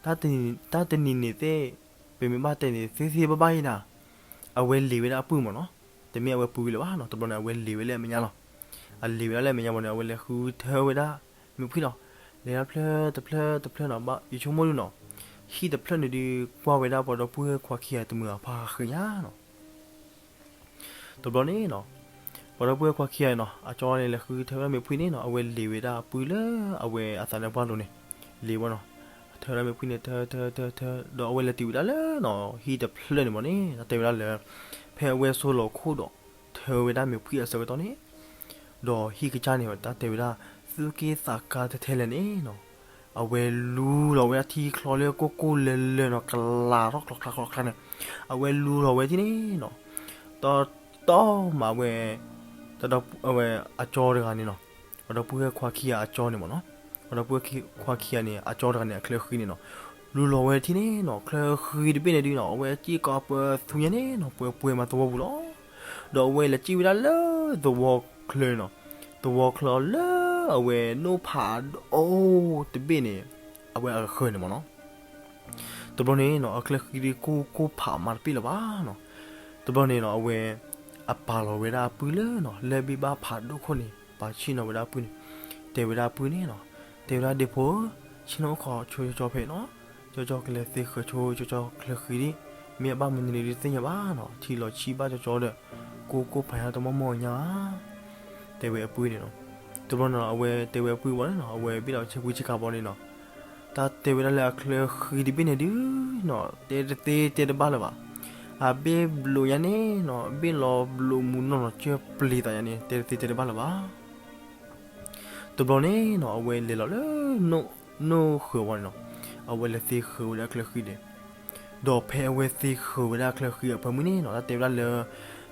တၢ်တနံၤန့ၣ်သ့ၣ်, ပမ့ၢ်ဘၣ်တဲန့ၣ် သ့သ့ဘၣ်ဘၣ်အံၤနၤ, အဝဲလ့ၤဝဲဒၣ်အပုၢ်မ့ၢ်နီၤ, တမ့ၢ်အဝဲပှ့ၤလၢၤဘၣ်နီၤ, တဘျီန့ၣ် အဝဲလ့ၤဝဲလၢအမဲာ်ညါလီၤ. အလ့ၤဝဲဒၣ်လၢအမဲာ်ညါဘၣ်န့ၣ် အဝဲလဲၤဃုထၢဝဲဒၣ်မ့ၤဖှံလီၤ. လဲၤဒၣ်တဖျၢၣ်တဖျၢၣ်တဖျၢၣ်နီၤ, ယဆိကမိၣ်ဒုနီၤ, ဟံၣ်တဖျၢၣ်န့ၣ်ဒု ကွၢ်ဝဲဒၣ်ပှၤဒီပုၢ်ဝဲၢ်ခွါခံဂၤတမုာ်အဖါဃံညါနီၤ. တဘျီန့ၣ်နီၤ, ပှၤဒီပုၢ်ဝဲၢ်ခွါခံဂၤနီၤ, အကၠီန့ၣ်လဲၤဃုထၢဝဲဒၣ်မ့ၤဖှံန့ၣ်နီၤ, အဝဲလ့ၤဝဲဒၣ်အပုၢ်လၢအဝဲအသးနါပှၢ်လိၤန့ၣ်, လ့ၤဝဲနီၤ, ထၢဝဲဒၣ်မ့ၤဖှံန့ၣ် ထၢ ထၢ ထၢ ထၢ ဒီးအဝဲလဲၤတုၤဝဲဒၣ်လၢနီၤ, ဟံၣ်တဖျၢၣ်န့ၣ်မ့ၢ်န့ၣ် တၢ်တဲဝဲဒၣ်လၢ ဖဲအဝဲဆိလီၤခိၣ်ဒီး ထၢဝဲဒၣ်မ့ၤဖှံအဆၢကတီၢ်န့ၣ်, ဒီးဟံၣ်ကစၢ်န့ၣ် တၢ်တဲဝဲဒၣ် သူၣ်က့ၣ်သးကါထဲထဲလဲၣ်န့ၣ်နီၤ, အဝဲလူလီၤဝဲဒၣ်ထံချီလၢကိၢ်ကိၢ်လၢလၢနီၤ, ကလၤထီၣ်ချီချီချီချီန့ၣ်, အဝဲလူလီၤဝဲထံန့ၣ်နီၤ, တီတီမးဝဲ, တၢ်ဒီးအဝဲအကၠီတဂၤန့ၣ်နီၤ, ပှၤဒီပုၢ်ဝဲၢ်ခွါခံဂၤအကၠီန့ၣ်မ့ၢ်နီၤ, ပှၤဒီပုၢ်ဝဲၢ်ခွါခံဂၤန့ၣ် အကၠီတဂၤန့ၣ် အချၢဃံန့ၣ်နီၤ, လူလီၤဝဲထံန့ၣ်နီၤ, ချၢဃံတဘ့ၣ်န့ၣ်ဒုနီၤ, အဝဲစ့ၢ်ကီးပၢၤသူညါန့ၣ်နီၤ, ပှဲၤပှဲၤမးသဝီပူၤလီၤ. ဒီးအဝဲလဲၤစံၣ်ဝဲဒၣ်လၢသဝီချၢနီၤ, သဝီချၢလၢအဝဲနိၣ်ဖးဒိၣ်တဘ့ၣ်န့ၣ်, အဝဲအဃၢၤန့ၣ်မ့ၢ်နီၤ. တဘျီန့ၣ်နီၤ, အချၢဃံဒုကိၢ်ကိၢ်ဖးမးတပ့ၢ်လၢၤဘၣ်နီၤ. တဘျီန့ၣ်နီၤ, အဝဲအပာ်လီၤဝဲဒၣ်အပုၢ်လၢနီၤ, လၢဘ့ၣ်ဘၣ်ဖးဒိၣ်ခိၣ်န့ၣ်, ပာ်ဆ့ၣ်နီၤဝဲဒၣ်အပုၢ်န့ၣ်, တဲဝဲဒၣ်အပုၢ်န့ၣ်နီၤ, တဲဝဲဒၣ်ဒ့ၣ်ဖိဧၢ, ဆ့ၣ်နီၤအိၣ်ခိးဆိကၠီကၠီဖဲနီၤ, ကၠီကၠီကလဲၤသ့ဃၢၤဆိကၠီကၠီချၢဃံဒံး, မ့ၢ်အဘၣ်မနုၤန့ၣ်ဒုတသ့ၣ်ညါဘၣ်နီၤ, ထံလီၤဆံၣ်ဘၣ်ကၠီကၠီဒီး, ကိၢ်ကိၢ်ဖးညါတမီၢ်မီၢ်ညါဧါ တဲဝဲအပုၢ်န့ၣ်နီၤ. တဘျီန့ၣ်နီၤ, အဝဲတဲဝဲအပုၢ်ဘၣ်န့ၣ်နီၤ, အဝဲဘ့ၣ်ဒီးဆ့ကူဆ့ကၤဘီန့ၣ်နီၤ, တၢ်တဲဝဲဒၣ်လၢအချၢဃံတဘ့ၣ်န့ၣ်ဒုနီၤ, တဲတသ့တဲတဘၣ်လၢၤဘၣ်. အဘ့ၣ်ဘျိးညါန့ၣ်နီၤ, ဘ့ၣ်လီၤဘျိးမူနီၢ်နီၢ်ကၢၢ်ပျံၤသးညါန့ၣ်, တဲတသ့တဲတဘၣ်လၢၤဘၣ်. တဘျီန့ၣ်နီၤ, အဝဲလဲၤလီၤလၢ နိၣ်ဃၢၤဝံၤန့ၣ်နီၤ, အဝဲလဲၤသ့ဃၢၤဝဲဒၣ်အချၢဃံန့ၣ်, ဒီးဖဲအဝဲသ့ဃၢၤဝဲဒၣ်အချၢဃံအဖၢမုၢ်န့ၣ်နီၤ, တၢ်တဲဝဲဒၣ်လၢ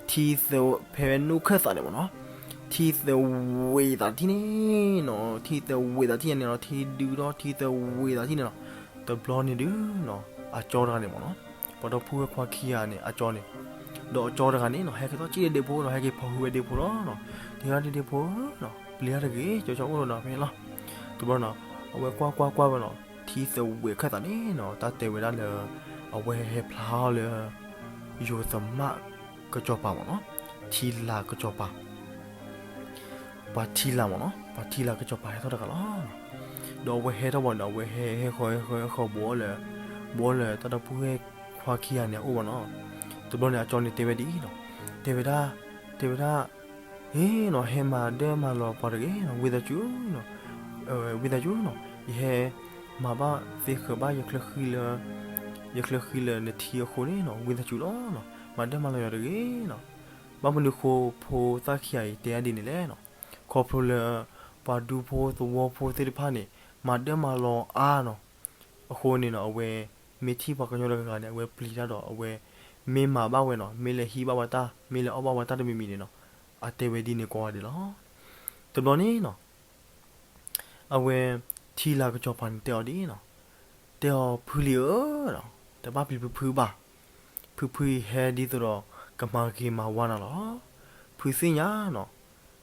ထံသ, ဖဲနိၣ်ခၢၣ်သးန့ၣ်မ့ၢ်နီၤ, ထံသဝ့ၤသးထံၣ်န့ၣ်နီၤ, ထံသဝ့ၤသးထံၣ်န့ၣ်နီၤ, ထံဒုးထီၣ်ထံသဝ့ၤသးထံၣ်န့ၣ်နီၤ, တဘျီန့ၣ်ဒုနီၤ, အကၠီတဂၤန့ၣ်မ့ၢ်နီၤ, ပှၤဒီပုၢ်ဝဲၢ်ခွါခံဂၤန့ၣ် အကၠီန့ၣ်, ဒီးအကၠီတဂၤန့ၣ်နီၤ, ဟဲက့ၤထီၣ်စံၣ်လၢဒ့ၣ်ဖိဒီး ဟဲက့ၤဖီၣ်ဟုဝဲဒ့ၣ်ဖိလီၤနီၤ, တဲဝဲဒၣ်ဒ့ၣ်ဖိဧၢနီၤ, ပျံၤတၢ်တဂ့ၤ, ကၠီကၠီအိၣ်ဒီးနၤဖဲလီၤ. တဘျီနီၤ, အဝဲကွၢ်ကွၢ်ကွၢ်ဝဲနီၤ, ထံသဝ့ၤခၢၣ်သးန့ၣ်နီၤ, တၢ်တဲဝဲဒၣ်လၢ အဝဲဟဲဖျါထီၣ်လၢ ယိၤသမးကစီၤပၤမ့ၢ်နီၤ, ထံလာ်ကစီၤပၤ ပှၤထံလာ်မ့ၢ်နီၤ, ပှၤထံလာ်ကစီၤပၤဟဲထီၣ်တဂၤလီၤ. ဒီးအဝဲဟဲထီၣ်ဘၣ်န့ၣ် အဝဲဟဲဟဲဃီၤဟဲဃီၤဟဲဃီၤဘှီလၢ, ဘှီလၢတၢ်ဒီပုၢ်ဝဲၢ်ခွါခံဂၤန့ၣ်အအိၣ်ဘၣ်နီၤ. တဘျီန့ၣ် အကၠီန့ၣ်တဲဝဲဒ်အံၤနီၤ, တဲဝဲဒၣ်, တဲဝဲဒၣ်, ဟ့နီၤ, ဟဲမၤဒၢမၤလီၤပှၤတဂ့ၤနီၤ, ဝံသးစူၤနီၤ, ဝံသးစူၤနီၤ, ယဟဲမၤဘၣ်သ့ဃၢၤဘၣ်ယချၢဃံလၢ, ယချၢဃံလၢနထံအဃိန့ၣ်နီၤ, ဝံသးစူၤလီၤနီၤ, မၤဒၢမၤလီၤယၤတဂ့ၤနီၤ. ဘၣ်မနုၤဃိဖိသၣ်ခံဂၤအံၤတဲဒ်န့ၣ်လဲၣ်နီၤ, ခီဖျိလၢ ပှၤဒူဖိသဝီဖိသ့ၣ်တဖၣ်န့ၣ် မၤဒၢမၤလီၤအါနီၤ, အဃိန့ၣ်နီၤ အဝဲ မ့ၢ်ထံၣ်ပှၤကညီတဂၤဂၤန့ၣ် အဝဲပျံၤတၢ်ဒီး အဝဲ မ့ၢ်မၤဘၣ်ဝဲနီၤ, မ့ၢ်လဲၤဟံးဘၣ်ဝဲတၢ်, မ့ၢ်လဲၤအီၣ်ဘၣ်ဝဲတၢ်တမံၤမံၤန့ၣ်နီၤ, အတဲဝဲဒ်န့ၣ်ကိးဂၤဒဲးလီၤ. တဘျီန့ၣ်နီၤ အဝဲ ထံလာ်ကစီၤပၤန့ၣ်တဲအီၤဒ်အံၤနီၤ, တဲအီၤ ဖုလံၤဧၢ, တဘၣ်ပျံၤဖုဖုဘၣ်, ဖုဖုအံၤဟဲဒ်သိးဒီး ကမၤဂ့ၤမၤဝါနၤလီၤ. ဖုသ့ၣ်ညါနီၤ,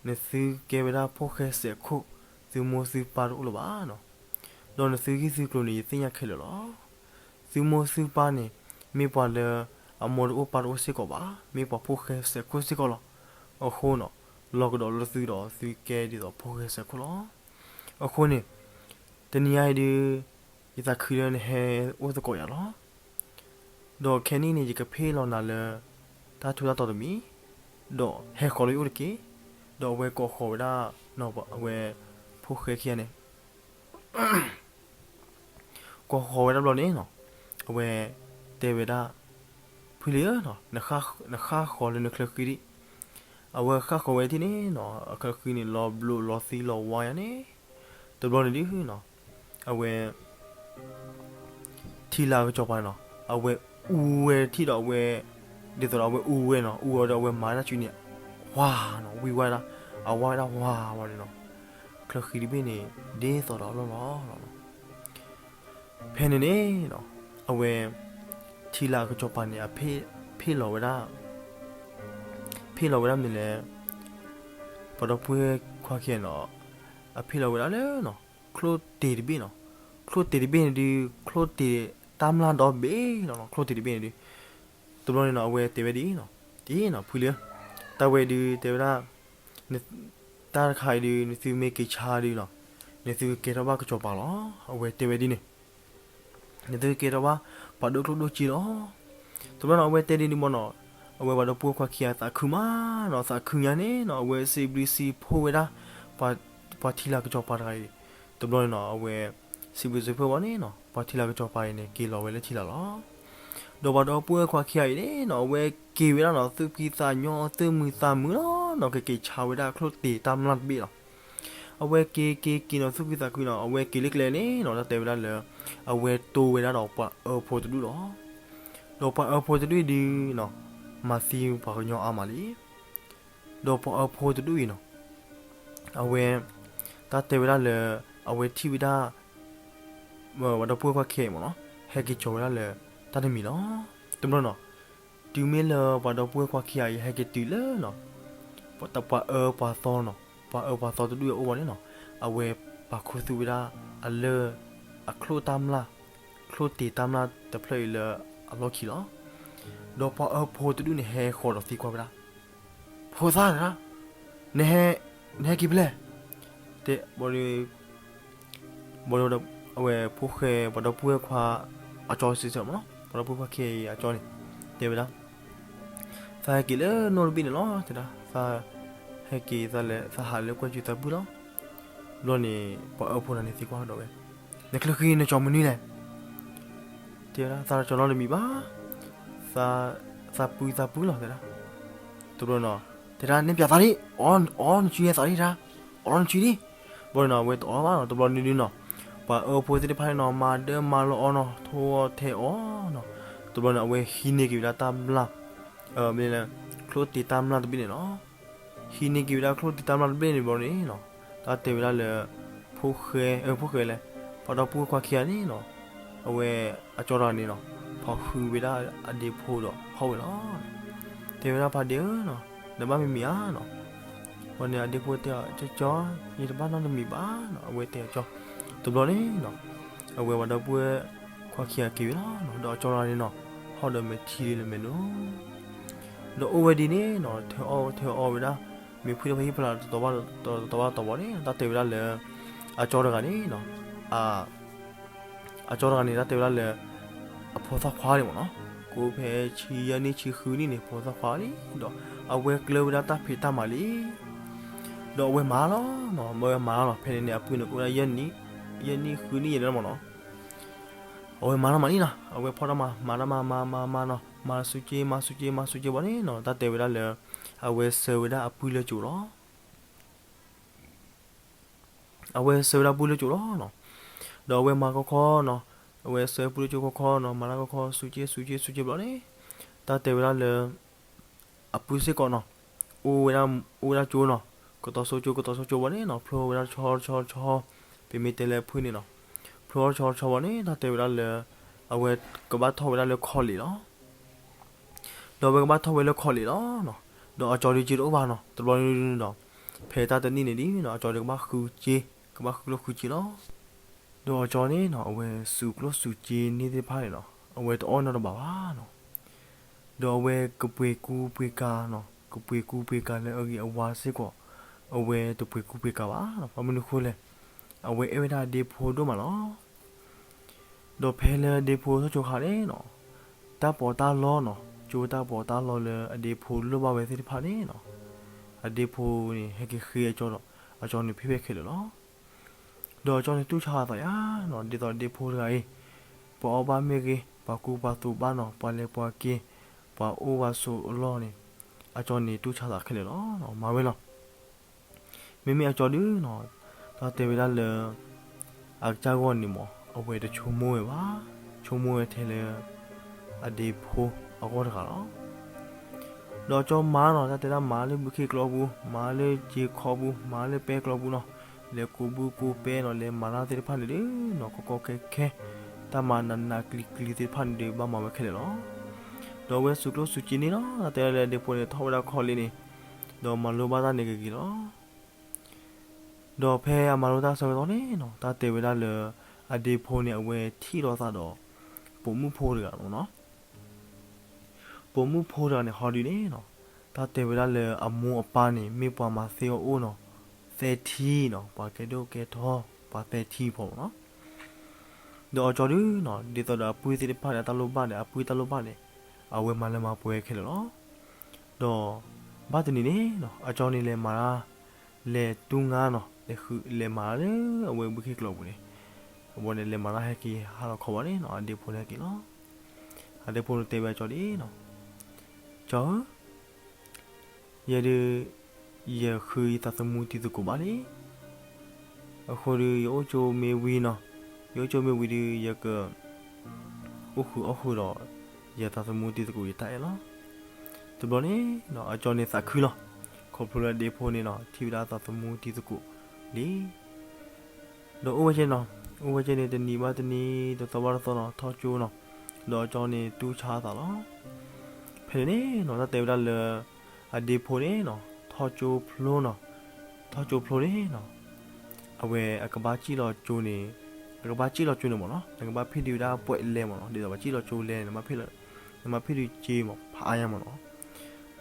နသုကဲဝဲဒၣ်ဖိၣ်ဃဲစဲးခိၣ်, သုမိၢ်သုပၢ်တအိၣ်လၢၤဘၣ်နီၤ, ဒီးနသုဂ့ၢ်သုကျိၤန့ၣ် ယသ့ၣ်ညါခဲလၢာ်လီၤ. သုမိၢ်သုပၢ်န့ၣ် မ့ၢ်ပှၤလၢအမိၢ်တအိၣ်ပၢ်တအိၣ်စ့ၢ်ကီးဘၣ်, မ့ၢ်ပှၤဖိၣ်ဃဲစဲးခိၣ်စ့ၢ်ကီးလီၤ. အဃိနီၤ, လီၤကဒီးလၢသုဒီး သုကဲဒ်သိးဖိၣ်ဃဲစဲးခိၣ်လီၤ. အဃိန့ၣ် တနံၤအံၤဒုး ယသးခုလၢနဟဲအိၣ်သကိးယၤလီၤ. ဒီးခဲနံၣ်န့ၣ် ယကဖ့ၣ်လီၤနၤလၢ တၢ်ထူးတၢ်တီၤတမံၤ, ဒီးဟဲဃီၤလၢယအိၣ်တက့ၢ်. ဒီးအဝဲကိးဃီၤဝဲဒၣ်နီၤ, အဝဲဖိၣ်ဃဲခံဂၤန့ၣ် ကိးဃီၤဝဲဒၣ်ဘျီန့ၣ်နီၤ, အဝဲတဲဝဲဒၣ်, ဖုလံဧၢ, နဃၣ်ဃီၤလၢနချၢဃံဒံး. အဝဲဃၣ်ဃီၤဝဲဒၣ်န့ၣ်နီၤ, အချၢဃံန့ၣ် လီၤဘျိးလီၤသံလီၤဝါယါန့ၣ်, တဘျီန့ၣ်ဒုးနီၤ, အဝဲ ထံလာ်ကစီၤပၤနီၤ, အဝဲအူဝဲထံၣ်ဒီးအဝဲ, ဒ်သိးဒီးအဝဲအူဝဲနီၤ, အူဝဲဒီးအဝဲမၤတၢ်စုန့ၣ်, ဝါနီၤ, ဝံၤဝါဒၣ်, အဝါဝဲဒၣ်ဝါဝဲန့ၣ်နီၤ, ချၢဃံတဘ့ၣ်န့ၣ် ဒ်သိးဒီးအလီၢ်လီၤ. ဖဲန့ၣ်န့ၣ်နီၤ, အဝဲ ထံလာ်ကစီၤပၤန့ၣ် အဖ့ၣ်လီၤဝဲဒၣ်, ဖ့ၣ်လီၤဝဲဒၣ်မနုၤလဲၣ်, ပှၤဒီပုၢ်ဝဲၢ်ခွါခံဂၤနီၤ, အဖ့ၣ်လီၤဝဲဒၣ်လၢနီၤ, ချိၣ်တ့ၤတဘ့ၣ်နီၤ, ချိၣ်တ့ၤတဘ့ၣ်န့ၣ်ဒုး ချိၣ်တ့ၤတၢ်မျၢ်ဒီဘ့ၣ်လီၤနီၤ, ချိၣ်တ့ၤတဘ့ၣ်န့ၣ်ဒုး, တဘျီန့ၣ်နီၤ အဝဲတဲဝဲဒ်အံၤနီၤ, အံၤနီၤ ဖုလံဧၢ, တၢ်ဝဲဒုးတဲဝဲဒၣ်, တၢ်တခါအံၤဒုး နသုမ့ၢ်က့ၤဆါဒုးနီၤ, နသုကကဲထီၣ်ဘၣ်ကစီၤပၤလီၤ. အဝဲတဲဝဲဒ်န့ၣ်, နသုကကဲထီၣ်ဘၣ် ပှၤဒိၣ်ကျိၣ်ဒိၣ်စ့လီၤ. တဘျီနီၤ အဝဲတဲဒ်န့ၣ်ဘၣ်နီၤ, အဝဲပှၤဒီပုၢ်ဝဲၢ်ခွါခံဂၤသးခုမးနီၤ, သးခုညါန့ၣ်နီၤ အဝဲစံးဘျုးစံးဖှိၣ်ဝဲဒၣ် ပှၤထံလာ်ကစီၤပၤတဂၤအံၤ, တဘျီန့ၣ်နီၤ အဝဲ စံးဘျုးစံးဖှိၣ်ဘၣ်န့ၣ်နီၤ ပှၤထံလာ်ကစီၤပၤအံၤန့ၣ် က့ၤလီၤဝဲလၢထံလာ်လီၤ. ဒီးပှၤဒီပုၢ်ဝဲၢ်ခွါခံဂၤအံၤန့ၣ်နီၤ အဝဲက့ၤဝဲဒၣ်နီၤ သူၣ်ဖှံသးညီ သူၣ်မုာ်သးမုာ်လီၤနီၤ ကက့ၤဆါဝဲဒၣ်ချိၣ်တ့ၤတၢ်မျၢ်တဘ့ၣ်လီၤ. အဝဲက့ၤက့ၤက့ၤနီၤ သူၣ်ဖှံသးခုနီၤ အဝဲက့ၤလၢကျဲန့ၣ်နီၤ တၢ်တဲဝဲဒၣ်လၢ အဝဲတိဝဲဒၣ်ဒီးပှၤအၢဖိတဒူၣ်လီၤ. ဒီးပှၤအၢဖိတဒူၣ်အံၤဒုးနီၤ မၤသံပှၤကညီအါမးလံ. ဒီးပှၤအၢဖိတဒူၣ်အံၤနီၤ အဝဲ တၢ်တဲဝဲဒၣ်လၢ အဝဲထံၣ်ဝဲဒၣ် ပှၤဒီပုၢ်ဝဲၢ်ခွါခံဂၤအံၤမ့ၢ်နီၤ ဟဲက့ၤကၠီၤဝဲဒၣ်လၢတၢ်တမံၤလီၤ. တဘျီနီၤ တုၤမ့ၢ်လၢပှၤဒီပုၢ်ဝဲၢ်ခွါခံဂၤအံၤ ဟဲက့ၤတုၤလၢနီၤ ပှၤအၢပှၤသီနီၤ ပှၤအၢပှၤသီတဒူၣ်အအိၣ်ဘၣ်န့ၣ်နီၤ အဝဲပာ်ခူသူၣ်ဝဲဒၣ်အလၢၢ် အချိၣ်တၢ်မျၢ် ချိၣ်တ့ၤတၢ်မျၢ်တဖျၢၣ်အံၤလၢအလီၢ်ခံလီၤ. ဒီးပှၤအၢဖိတဒူၣ်န့ၣ် ဟဲဃီၤဒီးသံကွၢ်ဝဲဒၣ် ဖိသၣ်တဂၤ နဟဲ နဟဲက့ၤဖဲလဲၣ်. တဲ ဘၣ်ဒီး အဝဲဖိၣ်ဃဲ ပှၤဒီပုၢ်ဝဲၢ်ခွါအကၠီစံးဆၢမ့ၢ်နီၤ ပှၤဒီပုၢ်ဝဲၢ်ခွါခံဂၤအံၤအကၠီန့ၣ် တဲဝဲဒၣ် သးဟဲက့ၤလၢနိၣ်တဘ့ၣ်န့ၣ်လီၤ တဲဒၣ် သးဟဲက့ၤသးလဲၤ သးဟးလၢကွဲၢ်စူၤသးပုၢ်လီၤ. ဘျီန့ၣ် ပှၤအၢဖိန့ၣ်သံကွၢ်ဒီးဝဲ နချၢဃံနကၠီၤမနုၤလဲၣ်. တဲဝဲဒၣ် သးတကၠီၤနီတမံၤဘၣ် သးပုၢ်သးပုၢ်လီၤ တဲဒၣ်. တဘျီနီၤ တဲဒၣ် နဲၣ်ပၠးသးဒံး အီၣ်နစုဟဲသးဒံးတၢ် အီၣ်နစုဒံး. ဘျီန့ၣ်နီၤ အဝဲတအီၣ်ဘၣ်နီၤ တဘျီဒုဒုနီၤ ပှၤအၢဖိသ့ၣ်တဖၣ်န့ၣ်နီၤ မၤဒၢမၤလီအီၤနီၤ ထိၣ်အီၣ်ထဲအီၣ်နီၤ. တဘျီန့ၣ် အဝဲဟံးန့ၢ်က့ၤဝဲဒၣ်တၢ်မျၢ် မ့ၢ်လၢ ချိၣ်တ့ၤတၢ်မျၢ်တဘ့ၣ်န့ၣ်လီၤ. ဟံးန့ၢ်က့ၤဝဲဒၣ်ချိၣ်တ့ၤတၢ်မျၢ်တဘ့ၣ်န့ၣ်ဘျီန့ၣ်နီၤ တၢ်တဲဝဲဒၣ်လၢ ဖိၣ်ဃဲ ဖိၣ်ဃဲလဲၣ် ပှၤဒီပုၢ်ဝဲၢ်ခွါခံဂၤန့ၣ်နီၤ အဝဲအကၠီတဂၤန့ၣ်နီၤ ဖီၣ်ဃုာ်ဝဲဒၣ်အဒ့ဖိဒီးဟီၣ်ဝဲလီၤ. တဲဝဲဒၣ် ဖါဒ့ဧၢနီၤ နဘၣ်မံမံၤဧါနီၤ. ဘျီန့ၣ် အဒ့ဖိတဲအီၤ ကၠီကၠီ ယတဘၣ်နီတမံၤဘၣ်နီၤ အဝဲတဲအကၠီ. တဘျီန့ၣ်နီၤ အဝဲပှၤဒီပုၢ်ဝဲၢ်ခွါခံဂၤက့ၤဝဲလီၤနီၤ ဒီးအကၠီတဂၤန့ၣ်နီၤ ဟီၣ်ဒီးမဲာ်ထံလံလၢမဲာ်နိၤ ဒီးအိၣ်ဝဲဒ်န့ၣ်နီၤ ထဲအီၣ်ထဲအီဝဲဒၣ် မ့ၢ်ဖုၣ်ဒီးဖဲဟံၣ်ဖျါ တတီၤဘၣ်တတီၤဘၣ်တတီၤဘၣ်န့ၣ် တၢ်တဲဝဲဒၣ်လၢ အကၠီတဂၤန့ၣ်နီၤ အကၠီတဂၤန့ၣ် တၢ်တဲဝဲဒၣ်လၢ အဖိသၣ်ခွါန့ၣ်မ့ၢ်နီၤ ကိးဖဲဆံယဲၢ်နံၣ်ဆံဃုနံၣ်န့ၣ် ဖိသၣ်ခွါလံ ဒီးအဝဲကျၢၤဝဲဒၣ်တၢ်ဖံးတၢ်မၤလံ ဒီးအဝဲမၤလီၤနီၤ မၤဝဲမၤလီၤနီၤ ဖဲန့ၣ်န့ၣ် အပုၢ်န့ၣ် ကအိၣ်ဝဲဒၣ်ယဲၢ်နံၣ် ယဲၢ်နံၣ်ဃုနံၣ်ယဲၢ်နံၣ်မ့ၢ်နီၤ အဝဲမၤတၢ်မၤလံနီၤ အဝဲဖီၣ်တၢ်မၤ မၤတၢ်မၤ မၤ မၤ မၤနီၤ မၤစူၢ်က့ၤမၤစူၢ်က့ၤမၤစူၢ်က့ၤဘၣ်န့ၣ်နီၤ တၢ်တဲဝဲဒၣ်လၢ အဝဲဆှၢဝဲဒၣ်အပုၢ်လၢကၠိလီၤ အဝဲဆှၢဝဲဒၣ်ပုၢ်လၢကၠိလီၤနီၤ ဒီးအဝဲမၤခီခီနီၤ အဝဲဆှၢပုၢ်လၢကၠိခီခီနီၤ မၤတၢ်ခီခီ စူၢ်က့ၤ စူၢ်က့ၤ စူၢ်က့ၤဘျီန့ၣ် တၢ်တဲဝဲဒၣ်လၢ အပုၢ်စ့ၢ်ကီးနီၤ အိၣ်ဝဲဒၣ် အိၣ်ဝဲဒၣ်ကၠိနီၤ ကတီၤစိကၠိ ကတီၤစိကၠိဘျီန့ၣ်နီၤ ဖျိဝဲဒၣ်တဆီတဆီတဆီ ပမ့ၢ်တဲလၢအဖုၣ်န့ၣ်နီၤ ဖျိတဆီတဆီဘျီန့ၣ် တၢ်တဲဝဲဒၣ်လၢ အဝဲကဘၣ်ထီၣ်ဝဲဒၣ်လၢခီလ့ၣ်လီၤ ဒီးအဝဲကဘၣ်ထီၣ်ဝဲလၢခီးလ့ၣ်လီၤ. ဒီးအကၠီဒုးစ့တအိၣ်ဘၣ်နီၤ, တဘျီန့ၣ်ဒီး ဖဲတၢ်တနံၣ်န့ၣ်ဒ်နီၤ အကၠီဒုးကဘၣ်ဃုစ့, ကဘၣ်ဃုကျိၣ်ဃုစ့လီၤ. ဒီးအကၠီန့ၣ်နီၤ အဝဲစူးကျိၣ်စူးစ့န့ၣ်သ့ၣ်တဖၣ်န့ၣ်နီၤ အဝဲတအီၣ်နီတဘ့ၣ်ဘၣ်နီၤ. ဒီးအဝဲကပှ့ၤကူပှ့ၤကၤနီၤ, ကပှ့ၤကူပှ့ၤကၤလၢအဂ့ၤအဝါစ့ၢ်ကီး, အဝဲတပှ့ၤကူပှ့ၤကၤဘၣ်နီၤ. ဘၣ်မနုၤဃိလဲၣ်, အဝဲအဲၣ်ဝဲဒၣ်အဒ့ဖိဒိၣ်မးလီၤ. ဒီးဖဲလၢအဒ့ဖိထီၣ်ကၠိခါန့ၣ်နီၤ, တၢ်ပီးတၢ်လီနီၤ, ကၠိတၢ်ပီးတၢ်လီလၢအဒ့ဖိလိၣ်ဘၣ်ဝဲသ့ၣ်တဖၣ်န့ၣ်နီၤ, အဒ့ဖိန့ၣ် ဟဲက့ၤဃ့အကၠီဒီး အကၠီန့ၣ်ဖံးဝဲခဲလၢာ်လီၤ. ဒီးအကၠီန့ၣ်တူၢ်ဆါအသးယါနီၤ, ဒ်သိးဒ့ဖိတဂၤအံၤ ပှၤအီၣ်ဘၣ်မ့ၢ်ဂ့ၤ, ပှၤကူပှၤသိးဘၣ်နီၤ, ပှၤလဲၤပှၤက့ၤ, ပှၤအိၣ်ပှၤဆိးအလီၢ်န့ၣ်, အကၠီန့ၣ်တူၢ်ဆါသးခဲလၢာ်လီၤ. မၤဝဲလီၤ. မ့မ့ၢ်အကၠီဒုးနီၤ, တၢ်တဲဝဲဒၣ်လၢ အကစၢ်ဂီၢ်န့ၣ်မး အဝဲတဆိကမိၣ်ဝဲဘၣ်, ဆိကမိၣ်ဝဲထဲလၢ အဒ့ဖိအဂီၢ်တဂၤလီၤ. ဒီးအကၠီမၤနီၤ, တၢ်တဲဒၣ်မၤလၢဘုခ့ကျိပူၤ, မၤလၢစ့ခီပူၤ, မၤလၢပဲကျိပူၤနီၤ, လဲၤကိးဘုကိးပဲနီၤ, လဲၤမၤတၢ်သ့ၣ်တဖၣ်န့ၣ်ဒုးနီၤ, ကီကီခဲခဲ, တၢ်မၤနးနးကျံၤကျံၤသ့ၣ်တဖၣ်န့ၣ်ဒုး ဘၣ်မၤဝဲခဲလၢာ်လီၤ. ဒီးအဝဲစူးကျိၣ်စူးစ့န့ၣ်လီၤ, တၢ်တဲလၢအဒ့ဖိန့ၣ် ထီၣ်ဝဲဒၣ်ခီးလ့ၣ်န့ၣ်, ဒီးမၤလိဘၣ်တၢ်န့ၣ်ဂ့ၤဂ့ၤလီၤ. ဒီးဖဲအမၤလိတၢ်ဆၢကတီၢ်န့ၣ်နီၤ, တၢ်တဲဝဲဒၣ်လၢ အဒ့ဖိန့ၣ် အဝဲထံၣ်လိာ်သးဒီး ပိာ်မုၣ်ဖိတဂၤလီၤနီၤ. ပိာ်မုၣ်ဖိတဂၤန့ၣ် ဟီဒုးန့ၣ်နီၤ, တၢ်တဲဝဲဒၣ်လၢအမိၢ်အပၢ်န့ၣ် မ့ၢ်ပှၤမၤသ့အီၤအိၣ်နီၤ, သဲထံနီၤ, ပှၤကဲဒိၣ်ကဲထီ ပှၤသဲထံဖိနီၤ. ဒီးအကၠီဒုးနီၤ, ဒ်သိးဒီးအပုၢ်သ့ၣ်တဖၣ်န့ၣ် အတၢ်လိၣ်ဘၣ်န့ၣ်, အပုၢ်တၢ်လိၣ်ဘၣ်န့ၣ်, အဝဲမၤလၢမၤပှဲၤခဲလၢာ်လီၤ. ဒီးဘၣ်တနံၤန့ၣ်နီၤ, အကၠီန့ၣ်လဲၤမၤတၢ်, လဲၤတူၢ်ငါနီၤ, လဲၤဃု, လဲၤမၤတၢ်လၢအဝဲဘုခ့ကျိပူၤန့ၣ်, အဝဲန့ၣ်လဲၤမၤတၢ်ဟဲက့ၤဟါလီၤခီဘၣ်န့ၣ်နီၤ, အဒ့ဖိန့ၣ်ဟဲက့ၤလီၤ. အဒ့ဖိန့ၣ်တဲဝဲအကၠီဒ်နီၤ, ကၠီဧၢ, ယဲဒုး, ယဃုယသးသမူတံၤသကိးဘၣ်လံ. အဃိဒီး ယအိၣ်ကၠိမ့ၢ်ဝံၤနီၤ, ယအိၣ်ကၠိမ့ၢ်ဝံၤဒီး ယက အိၣ်ဃုာ်အီၣ်ဃုာ်ဒီး ယသးသမူတံၤသကိးယတၢ်အဲၣ်လီၤ. တဘျီန့ၣ်နီၤ, အကၠီန့ၣ်သးခုလီၤ. ခီဖျိလၢအဒ့ဖိန့ၣ်နီၤ, ထံၣ်ဝဲဒၣ်သးသမူတံၤသကိးလံ. ဒီးအိၣ်ဝဲကဲနီၤ, အိၣ်ဝဲကဲန့ၣ် တနံၤဘၣ်တနံၤ, တသီဘၣ်တသီနီၤ, ထီၣ်ကၠိနီၤ, ဒီးအကၠီန့ၣ်တူၢ်ဆါအသးလီၤ. ဖဲန့ၣ်န့ၣ်နီၤ, တၢ်တဲဝဲဒၣ်လၢ အဒ့ဖိန့ၣ်နီၤ, ထီၣ်ကၠိဖျိနီၤ, ထီၣ်ကၠိဖျိန့ၣ်နီၤ, အဝဲအကဘၣ်စံၣ်လီၤကၠိန့ၣ်, အကဘၣ်စံၣ်လီၤကၠိန့ၣ်မ့ၢ်နီၤ, နကဘၣ်ဖံးဒုးဝဲဒၣ်ပှဲၤလဲမ့ၢ်နီၤ, ဒ်သိးပှၤစံၣ်လီၤကၠိလဲန့ၣ်, နဘၣ်ဖံးဒုးစ့မ့ၢ်ဖးအါညါမ့ၢ်နီၤ.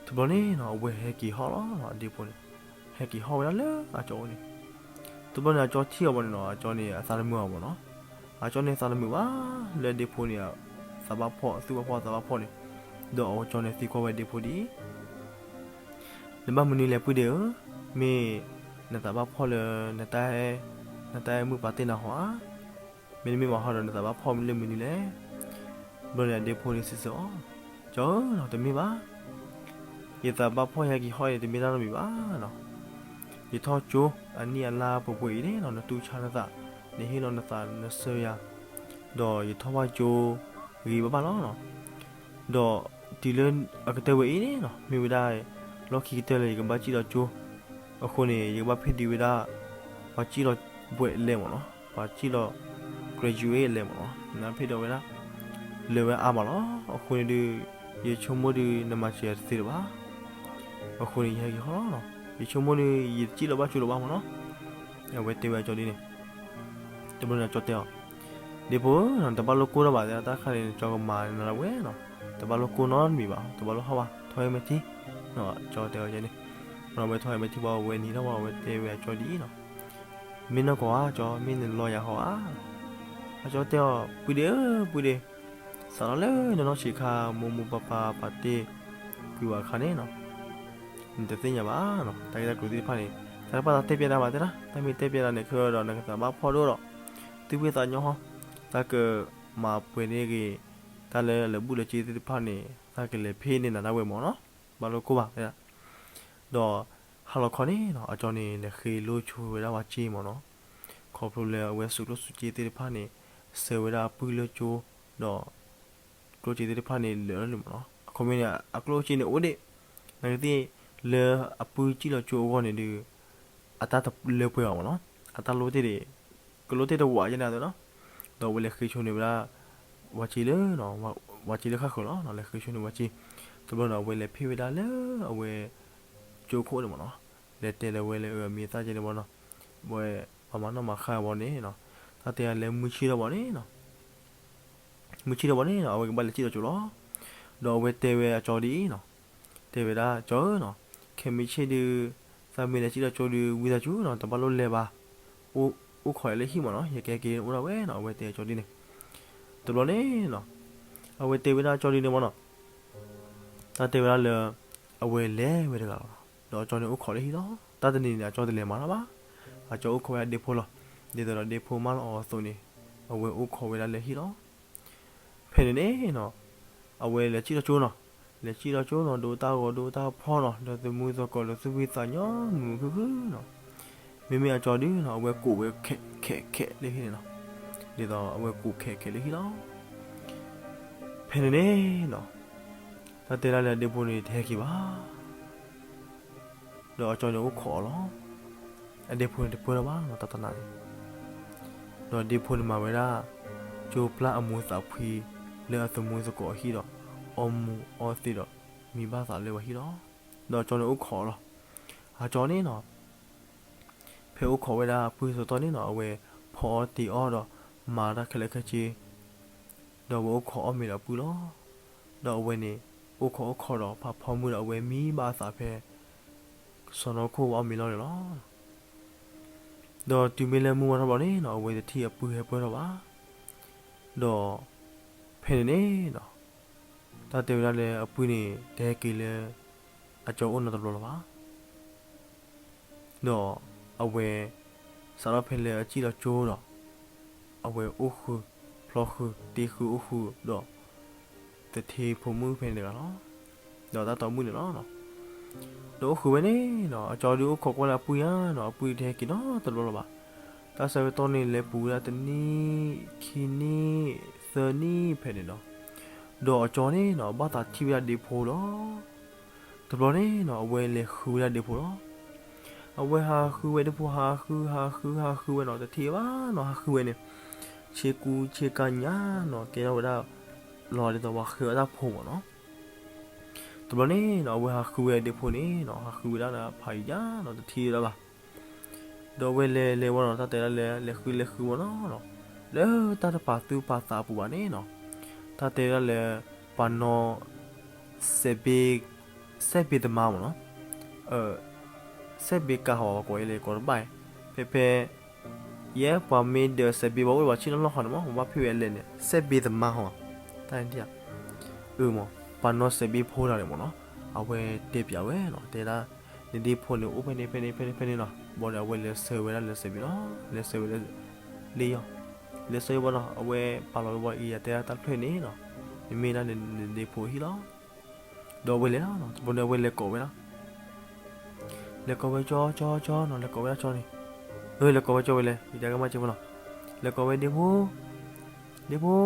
တဘျီန့ၣ်နီၤ, အဝဲဟဲက့ၤဟီၣ်လီၤ, အဒ့ဖိန့ၣ် ဟဲက့ၤဟီၣ်ဝဲဒၣ်လၢအကၠီအအိၣ်န့ၣ်. တဘျီန့ၣ် အကၠီထံၣ်အီၤဘၣ်န့ၣ်နီၤ, အကၠီန့ၣ်အသးတမုာ်အီၤမ့ၢ်နီၤ. အကၠီန့ၣ်သးတမုာ်ဘၣ်လၢအဒ့ဖိန့ၣ် သးဘၣ်ဖှီၣ်, သူၣ်ဘၣ်ဖှီၣ်သးဘၣ်ဖှီၣ်န့ၣ်, ဒီးအကၠီန့ၣ်သံကွၢ်ဝဲအဒ့ဖိဒ်အံၤ, နဘၣ်မနုၤလဲၣ်ပုၢ်ဒ့ဧၢ, မ့ၢ်နသးဘၣ်ဖှီၣ်လၢ နတၢ်အဲၣ်မုၣ်ပာ်တ့ၢ်နၤဟီဧါ. မ့တမ့ၢ်ဘၣ်ဟီဒီး နသးဘၣ်ဖှီၣ်လၢမနုၤလဲၣ်. ဘျီန့ၣ်အဒ့ဖိန့ၣ်စံးဆၢအီၤ, ကၠီဧၢနီၤ, တမ့ၢ်ဘၣ်. ယသးဘၣ်ဖှီၣ်ယဟဲက့ၤဟီၣ်အံၤန့ၣ် တမ့ၢ်တၢ်နီတမံၤဘၣ်နီၤ. ယထီၣ်ကၠိအနံၣ်အလါပှဲၤပှဲၤအံၤန့ၣ်နီၤ, နတူၢ်ဆါနသး, နဟ့ၣ်လီၤနသးနဆၢယၤ, ဒီးယထီၣ်ဘၣ်ကၠိဂ့ၤဘၣ်ဘၣ်လီၤနီၤ. ဒီးတုၤလၢအကတၢၢ်ဝဲအံၤန့ၣ်နီၤ, မ့ၢ်ဝဲဒၣ်လီၢ်ခံကတၢၢ်လၢယကဘၣ်စံၣ်လီၤကၠိ, အဃိန့ၣ် ယကဘၣ်ဖံးဒုးဝဲဒၣ် ပှၤစံၣ်လီၤဘှဲးလဲမ့ၢ်နီၤ, ပှၤစံၣ်လီၤ graduate လဲမ့ၢ်နီၤ, နဖံးဒုးဝဲဒၣ် လၢာ်ဝဲအါမးလီၤ. အဃိန့ၣ်ဒုး ယဆိကမိၣ်ဒုး နမၤစၢၤယၤတသ့လၢၤဘၣ်. အဃိန့ၣ် ယဟဲက့ၤဟီၣ်လီၤနီၤ. ယဆိကမိၣ်ဒုး ယတစံၣ်လီၤဘၣ်ကၠိလၢၤဘၣ်မ့ၢ်နီၤ. အဝဲတဲဝဲအကၠီဒ်န့ၣ်. တဘျီန့ၣ်အကၠီတဲအီၤ, ဒ့ဖိဧၢ, တဘၣ်လိၣ်ကိၢ်ထီၣ်ဘၣ်, တၢ်တခါန့ၣ် ကၠီကမၤနၤလၢဝဲနီၤ, တဘၣ်လိၣ်ကိၢ်နီတမံၤဘၣ်, တဘၣ်လိၣ်ဟီၣ်ဘၣ်, ထီၣ်ဟဲမဲာ်ထံ, ကၠီတဲအီၤန့ၣ်. အဝဲထီၣ်ဟဲမဲာ်ထံဘၣ် အဝဲနံၤထီၣ်ဘၣ် အဝဲတဲဝဲအကၠီဒ်အံၤနီၤ. မ့ၢ်နီၢ်ကီၢ်ဧါကၠီ, မ့ၢ်နလီၤယၤဟီဧါ. အကၠီတဲအီၤ, ပုၢ်ဒ့ဧၢ, ပုၢ်ဒ့, စးထီၣ်လၢနနီၢ်ဆံးခါ မိၢ်မိၢ်ပၢ်ပၢ်ပာ်တ့ၢ်ကွံာ်ဝဲအခါန့ၣ်နီၤ, နတသ့ၣ်ညါဘၣ်နီၤ, တၢ်ဂ့ၢ်တၢ်ကျိၤသ့ၣ်တဖၣ်န့ၣ်, တၢ်တဘၣ်သးတဲပျဲနၤဘၣ်တဲဒၣ်, တၢ်မ့ၢ်တဲပျဲနၤန့ၣ် ခဲဒီးနကသးဘၣ်ဖှီၣ်ဒိၣ်ဒီး သူၣ်ဖှံသးညီဟီ, သးကမၤပှဲၤန့ၢ်ဂ့ၤ တၢ်လၢအလၢာ်ဘူၣ်လၢာ်စ့သ့ၣ်တဖၣ်န့ၣ် သးကလဲၤဖ့န့ၢ်နၤဒၣ်ဝဲမ့ၢ်နီၤ, ဘၣ်လိၣ်ကိၢ်ဘၣ်တဲဒၣ်. ဒီးဟါလီၤခီန့ၣ်နီၤ, အကၠီန့ၣ် လဲၤဃ့လိဆိဝဲဒၣ်ပှၤစ့မ့ၢ်နီၤ, ခီဖျိလၢအဝဲစူးကျိၣ်စူးစ့သ့ၣ်တဖၣ်န့ၣ် ဆှၢဝဲဒၣ်အပုၢ်လၢကၠိ, ဒီး ကျိၣ်စ့သ့ၣ်တဖၣ်န့ၣ် လၢာ်လီၤလံမ့ၢ်နီၤ, အခီပညီန့ၣ် အကျိၣ်စ့န့ၣ်အိၣ်ဒံး, နာ်က့သ့ၣ် လၢအပုၢ်စံၣ်လီၤကၠိအဂီၢ်န့ၣ်ဒုး အတၢ်တလၢပှဲၤဘၣ်မ့ၢ်နီၤ, အတၢ်လိၣ်တ့ၢ်ဒံး, ကလိၣ်တ့ၢ်တဝးယဲန့ၣ်နီၤ, ဒီးအဝဲလဲၤဃ့ဆိန့ၢ်ဝဲဒၣ် ပှၤစ့လၢ ပှၤစ့လၢဃၣ်ဃၢၤလီၤ, လဲၤဃ့ဆိန့ၢ်ပှၤစ့, တဘျီန့ၣ် အဝဲလဲၤဖ့ၣ်ဝဲဒၣ်လၢအဝဲ ကၠိခိၣ်န့ၣ်မ့ၢ်နီၤ, လဲၤတဲဒီးဝဲလၢအမံၤသၣ်ကဲန့ၣ်မ့ၢ်နီၤ, ဝဲပှၤမၤနီၣ်မၤဃါဝဲန့ၣ်နီၤ, တၢ်တဲဒၣ်လၢမုၢ်ဆ့ၣ်ထီၣ်ဘၣ်န့ၣ်နီၤ, မုၢ်ဆ့ၣ်ထီၣ်ဘၣ်န့ၣ်နီၤ အဝဲကဘၣ်လဲၤစံၣ်ဒီးကၠိလီၤ. ဒီးအဝဲတဲဝဲအကၠီဒ်အံၤနီၤ, တဲဝဲဒၣ်ကၠီဧၢနီၤ, ခဲမုၢ်ဆ့ၣ်ဒုး သးမ့ၢ်လဲၤစံၣ်ဒီးကၠိဒုး ဝံသးစူၤနီၤ တဘၣ်လိၣ်လဲၤဘၣ်, အိၣ်ခိးလၢဟံၣ်မ့ၢ်နီၤ, ယကဟဲက့ၤအိၣ်ဒၣ်ဝဲနီၤ, အဝဲတဲအကၠီဒ်န့ၣ်. တဘျီန့ၣ်နီၤ အဝဲတဲဝဲဒၣ်ကၠီဒ်န့ၣ်မ့ၢ်နီၤ, တၢ်တဲဝဲဒၣ်လၢ အဝဲလဲၤဝဲတဂၤလီၤ. ဒီးအကၠီန့ၣ်အိၣ်ခိးလၢဟံၣ်လီၤ. တၢ်တနံၤန့ၣ် အကၠီတလဲၤမၤတၢ်ဘၣ်, အကၠီအိၣ်ခိးဝဲဒၣ်ဒ့ဖိလီၤ. ဒ်သိးဒီးဒ့ဖိမၢလီၤအီၤအသိးန့ၣ် အဝဲအိၣ်ခိးဝဲဒၣ်လၢဟံၣ်လီၤ. ဖဲန့ၣ်န့ၣ်နီၤ အဝဲလဲၤစံၣ်ဒီးကၠိနီၤ, လဲၤစံၣ်ဒီးကၠိနီၤ ဒိတၢ်ဂီၤဒိတၢ်ဖီၣ်နီၤ ဒီးသမူသကိးဒီးသူၣ်ဖှံသးညီမုာ်မုာ်ခုၣ်ခုၣ်နီၤ. မ့မ့ၢ်အကၠီဒုးနီၤ အဝဲကိးဝဲခဲးခဲးခဲးလၢဟံၣ်န့ၣ်နီၤ, ဒ်သိးအဝဲကိးခဲးခဲးလၢဟံၣ်လီၤ. ဖဲန့ၣ်န့ၣ်နီၤ တၢ်တဲဒၣ်လၢအဒ့ဖိန့ၣ်တဟဲက့ၤဘၣ် ဒီးအကၠီန့ၣ်အိၣ်ခိးအီၤလီၤ. အဒ့ဖိန့ၣ်တပၢၢ်လၢၤဘၣ်နီၤ တၢ်တနၤန့ၣ်, ဒီးဒ့ဖိန့ၣ်မၤဝဲဒၣ် ကၠိပျၢ်အမူးသးဖှံ လၢအသမူသကိးအဟံၣ်ဒီး အီမူးအီသံးဒီး မံဘၣ်သးလၢပှၤဟံၣ်လီၤ. ဒီးအကၠီန့ၣ်အိၣ်ခိးအီၤလီၤ. အကၠီန့ၣ်နီၤ ဖဲအိၣ်ခိးဝဲဒၣ်အပုၢ်အဆၢကတီၢ်န့ၣ်နီၤ အဝဲဖီအီၣ်တ့ၤအီၣ်ဒီး မၤတၢ်ခဲလၢာ်ခဲဆ့ ဒီးအဝဲအိၣ်ခိးအီၣ်မ့ၤဒီးအပုၢ်လီၤ. ဒီးအဝဲန့ၣ် အိၣ်ခိးအိၣ်ခိးဒီးဖးဖီမုၢ်ဒီး အဝဲမံဘၣ်အသးဖဲ စီၤနီၤခိၣ်ဝဲအီၣ်မ့ၤလီၤန့ၣ်လီၤ. ဒီးတုၤမ့ၢ်လၢမုၢ်ဝါထီၣ်ဘျီန့ၣ်နီၤ အဝဲတထံၣ်အပုၢ်ဟဲပၢၢ်ထီၣ်ဘၣ်. ဒီးဖဲန့ၣ်န့ၣ်နီၤ တၢ်တဲဝဲဒၣ်လၢအပုၢ်န့ၣ် တဟဲက့ၤလၢ အကၠီအိၣ်နီတဘျီလၢၤဘၣ်. ဒီးအဝဲ စးထီၣ်ဖဲလၢအစံၣ်ဒီးကၠိဒီး အဝဲအိၣ်ဃုာ် ဖျီဃုာ် တ့ဃုာ်အိၣ်ဃုာ်ဒီး သထ့ဖိမုၣ်ဖဲန့ၣ်တဂၤလီၤ. ဒီးတၢ်တီမုၣ်န့ၣ်လီၤ. ဒီးအိၣ်ဃုာ်ဝဲန့ၣ်နီၤ အကၠီဒုးအိၣ်ခိးကွၢ်လၢအပုၢ်ညါနီၤ အပုၢ်တဟဲက့ၤနီတဘျီလၢၤဘၣ်. တၢ်ဆၢကတီၢ်န့ၣ်လဲၤပူၤဝဲဒၣ်တနံၣ် ခံနံၣ် သၢနံၣ်ဖဲန့ၣ်နီၤ. ဒီးအကၠီန့ၣ်နီၤ ဘၣ်သးထံၣ်ဝဲဒၣ်ဒ့ဖိလီၤ. တဘျီန့ၣ်နီၤ အဝဲလဲၤဃုဝဲဒၣ်ဒ့ဖိလီၤ. အဝဲဟးဃုဝဲဒ့ဖိ ဟးဃု ဟးဃု ဟးဃုဝဲနီၤ တထံၣ်ဘၣ်နီၤ ဟးဃုဝဲန့ၣ် ဆ့ကူဆ့ကၤညါနီၤ ကဲထီၣ်ဝဲဒၣ် လီၤဒ်သိးပှၤဃုအတၢ်ဖိမ့ၢ်နီၤ. တဘျီန့ၣ်နီၤ အဝဲဟးဃုဝဲဒ့ဖိန့ၣ်နီၤ ဟးဃုဝဲဒၣ်ဖးယံၤညါနီၤ တထံၣ်ဝဲဒၣ်ဘၣ်. ဒီးအဝဲလဲၤလဲၤဝဲနီၤ တၢ်တဲဒၣ်လၢလဲၤဃုလဲၤဃုဝဲနီၤနီၤ လၢတၢ်တပာ်သူၣ်ပာ်သးအပူၤဘၣ်န့ၣ်နီၤ တၢ်တဲဒၣ်လၢ ပှၤနီၣ် စဲးဘ့ စဲးဘ့သမားမ့ၢ်နီၤ စဲးဘ့ကၤဟီၤကိးအံၤလဲၤကိးတဘၣ်အံၤ ဖဲဖဲ ယဲပှၤမ့ၢ်ဒၢးစဲးဘ့ဘၣ်အိၣ်ဘၣ်ဆ့ၣ်နီၤလီၢ်ဃီန့ၣ်မ့ၢ် ပဘၣ်ဖ့ၣ်ဝဲအလဲၣ်န့ၣ် စဲးဘ့သမားဟီၤ တၢ်န့ၣ် အၢမ့ၢ် ပှၤနီၣ်စဲးဘ့ဖိတဂၤန့ၣ်မ့ၢ်နီၤ အဝဲတဲပျးဝဲနီၤ တဲဒၣ် နဒ့ဖိန့ၣ်အိၣ်ဖဲန့ၣ်ဖဲန့ၣ်ဖဲန့ၣ်ဖဲန့ၣ်နီၤ ဘၣ်ဒီးအဝဲလဲၤဆှၢဝဲဒၣ်လၢစဲးဘ့လီၤ လဲၤဆှၢဝဲလၢ လ့ယီၤ လဲၤဆှၢဝဲဘၣ်နီၤ အဝဲပာ်လီၤဝဲဘၣ်အံၤ ယတဲဒၣ်တၢ်ဖျၢၣ်န့ၣ်နီၤ မ့မ့ၢ်ဒၣ်နဒ့ဖိဟံၣ်လီၤ ဒီးအဝဲလဲၤလီၤနီၤ တဘျီန့ၣ်အဝဲလဲၤကိးဝဲဒၣ် လဲၤကိးဝဲကၠီကၠီကၠီနီၤ လဲၤကိးဝဲဒၣ်ကၠီန့ၣ် အၢ လဲၤကိးဝဲကၠီဝဲလဲၣ် ယတဲကမၣ်စ့ဖိနီၤ လဲၤကိးဝဲဒ့ဖိ ဒ့ဖိ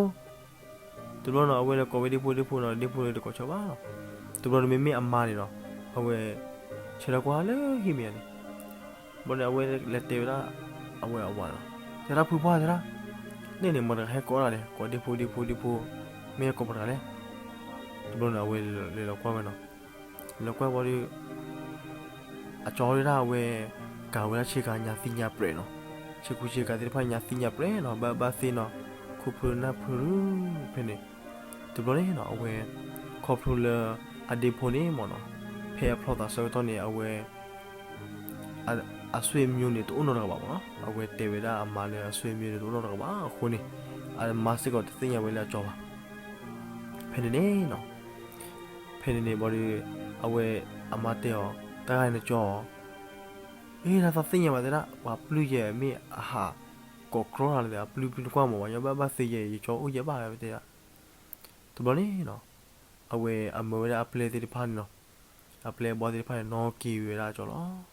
တဘျီနီၤ အဝဲလဲၤကိးဝဲဒ့ဖိဒ့ဖိနီၤ ဒ့ဖိန့ၣ်တကိးဆၢဘၣ်နီၤ တဘျီန့ၣ်မ့မ့ၢ်အမါန့ၣ်နီၤ အဝဲ ဆဲးလီၤကွၢ်လၢဟံၣ်မဲာ်ညါန့ၣ် ဘၣ်ဒီးအဝဲလဲၤတဲဝဲဒၣ် အဝဲအဝၤန့ၣ်နီၤ တဲဒၣ်ဖုပှၢ်တဲဒၣ် န့ၣ်န့ၣ်မတၤတဂၤဟဲကိးတၢ်လဲၣ် ကိးဒ့ဖိဒ့ဖိဒ့ဖိ မ့ၢ်ဟဲကိးမတၤတဂၤလဲၣ် တဘျီန့ၣ်အဝဲလဲၤလီၤကွၢ်ဝဲနီၤ လဲၤလီၤကွၢ်ဝဲဒီး အကၠီဝဲဒၣ်အဝဲ ကၤဝဲဒၣ်ဆ့ကၤညါသံညါပြဲးနီၤ ဆ့ကူဆ့ကၤသ့ၣ်တဖၣ်ညါသံညါပြဲးနီၤ ဘၣ်ဘၣ်သ့ၣ်နီၤ ခူဖျိနၢ်ဖျိဖဲန့ၣ် တဘျီန့ၣ်နီၤ အဝဲ ခီဖျိလၢ အဒ့ဖိန့ၣ်မ့ၢ်နီၤ ဖဲအဖျီသးဆၢကတီၢ်န့ၣ် အဝဲ အဆွေမျိုးန့ၣ် တအိၣ်နီတဂၤဘၣ်မ့ၢ်နီၤ အဝဲတဲဝဲဒၣ်အမါလၢအဆွေမျိုးန့ၣ် တအိၣ်နီတဂၤဘၣ်အဃိန့ၣ် အမါစ့ၢ်ကီးတသ့ၣ်ညါဝဲလၢအကၠီဘၣ် ဖဲန့ၣ်န့ၣ်နီၤ ဖဲန့ၣ်န့ၣ်ဘၣ်ဒီး အဝဲ အမါတဲအီၤ တၢ်ဂၤန့ၣ်ကၠီ အ့ တၢ်သးသ့ၣ်ညါဘၣ်တဲဒၣ် ပှၤပျုၢ်ယဲမ့ၢ်အဟး ကိးကြီတၢ်လၢ အပျုၢ်ပျုၢ်နကွၢ်မ့ၢ် ပှၤညီဘၣ်ဘၣ်သ့ယဲ ယကၠီအိၣ်ယဲဘၣ်ဝဲတဲဒၣ် တဘျီန့ၣ်နီၤ အဝဲအမၢဝဲဒၣ်အပျဲၢ်သ့ၣ်တဖၣ်န့ၣ်နီၤ အပျဲၢ်အဘီၣ်သ့ၣ်တဖၣ်န့ၣ် နီၣ်က့ၤဝဲဒၣ်အကၠီလီၤ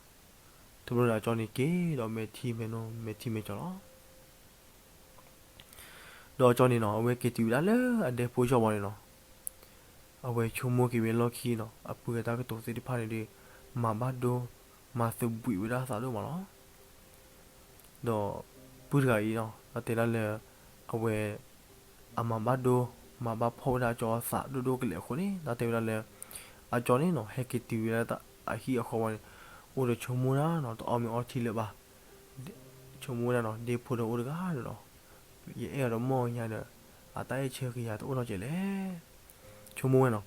တဘျီန့ၣ်အကၠီန့ၣ်က့ၤဒီးမဲာ်ထံမဲာ်နိ မဲာ်ထံမဲာ်ကၠီလီၤ ဒီးအကၠီန့ၣ်နီၤ အဝဲက့ၤတုၤဝဲဒၣ်လၢအဒဲဖိဆၢဘၣ်န့ၣ်နီၤ အဝဲဆိကမိၣ်က့ၤဝဲလီၢ်ခံနီၤ အပုၢ်အတၢ်ကတိၤသ့ၣ်တဖၣ်န့ၣ်ဒီး မၤဘၣ်ဒိ မၤသဘှံးဝဲဒၣ်အသးဒိၣ်မးလီၤ. ဒီးပုၢ်တဂၤအံၤနီၤ တၢ်တဲဒၣ်လၢ အဝဲ အမၤဘၣ်ဒိ မၤဘၣ်ဖှီၣ်ဝဲဒၣ်အကၠီအသးဒိၣ်ဒိၣ်ကလဲာ်အဃိန့ၣ် တၢ်တဲဝဲဒၣ်လၢ အကၠီန့ၣ်နီၤ ဟဲက့ၤတုၤဝဲဒၣ်အဟံၣ်အဃီဝဲန့ၣ်, အိၣ်ဒီးဆိကမိၣ်တၢ်နီၤ, တအီၣ်မ့ၤအီထံလၢၤဘၣ်. ဆိကမိၣ်ဝဲဒၣ်နီၤ, ဒ့ဖိဒီးအိၣ်တဂၤဒီးနီၤ, ယအဲၣ်အီၤဒီးမီၢ်ညါဒီး အတၢ်အဲၣ်ဆၢက့ၤယၤတအိၣ်နီတစဲးလဲၣ်. ဆိကမိၣ်ဝဲနီၤ,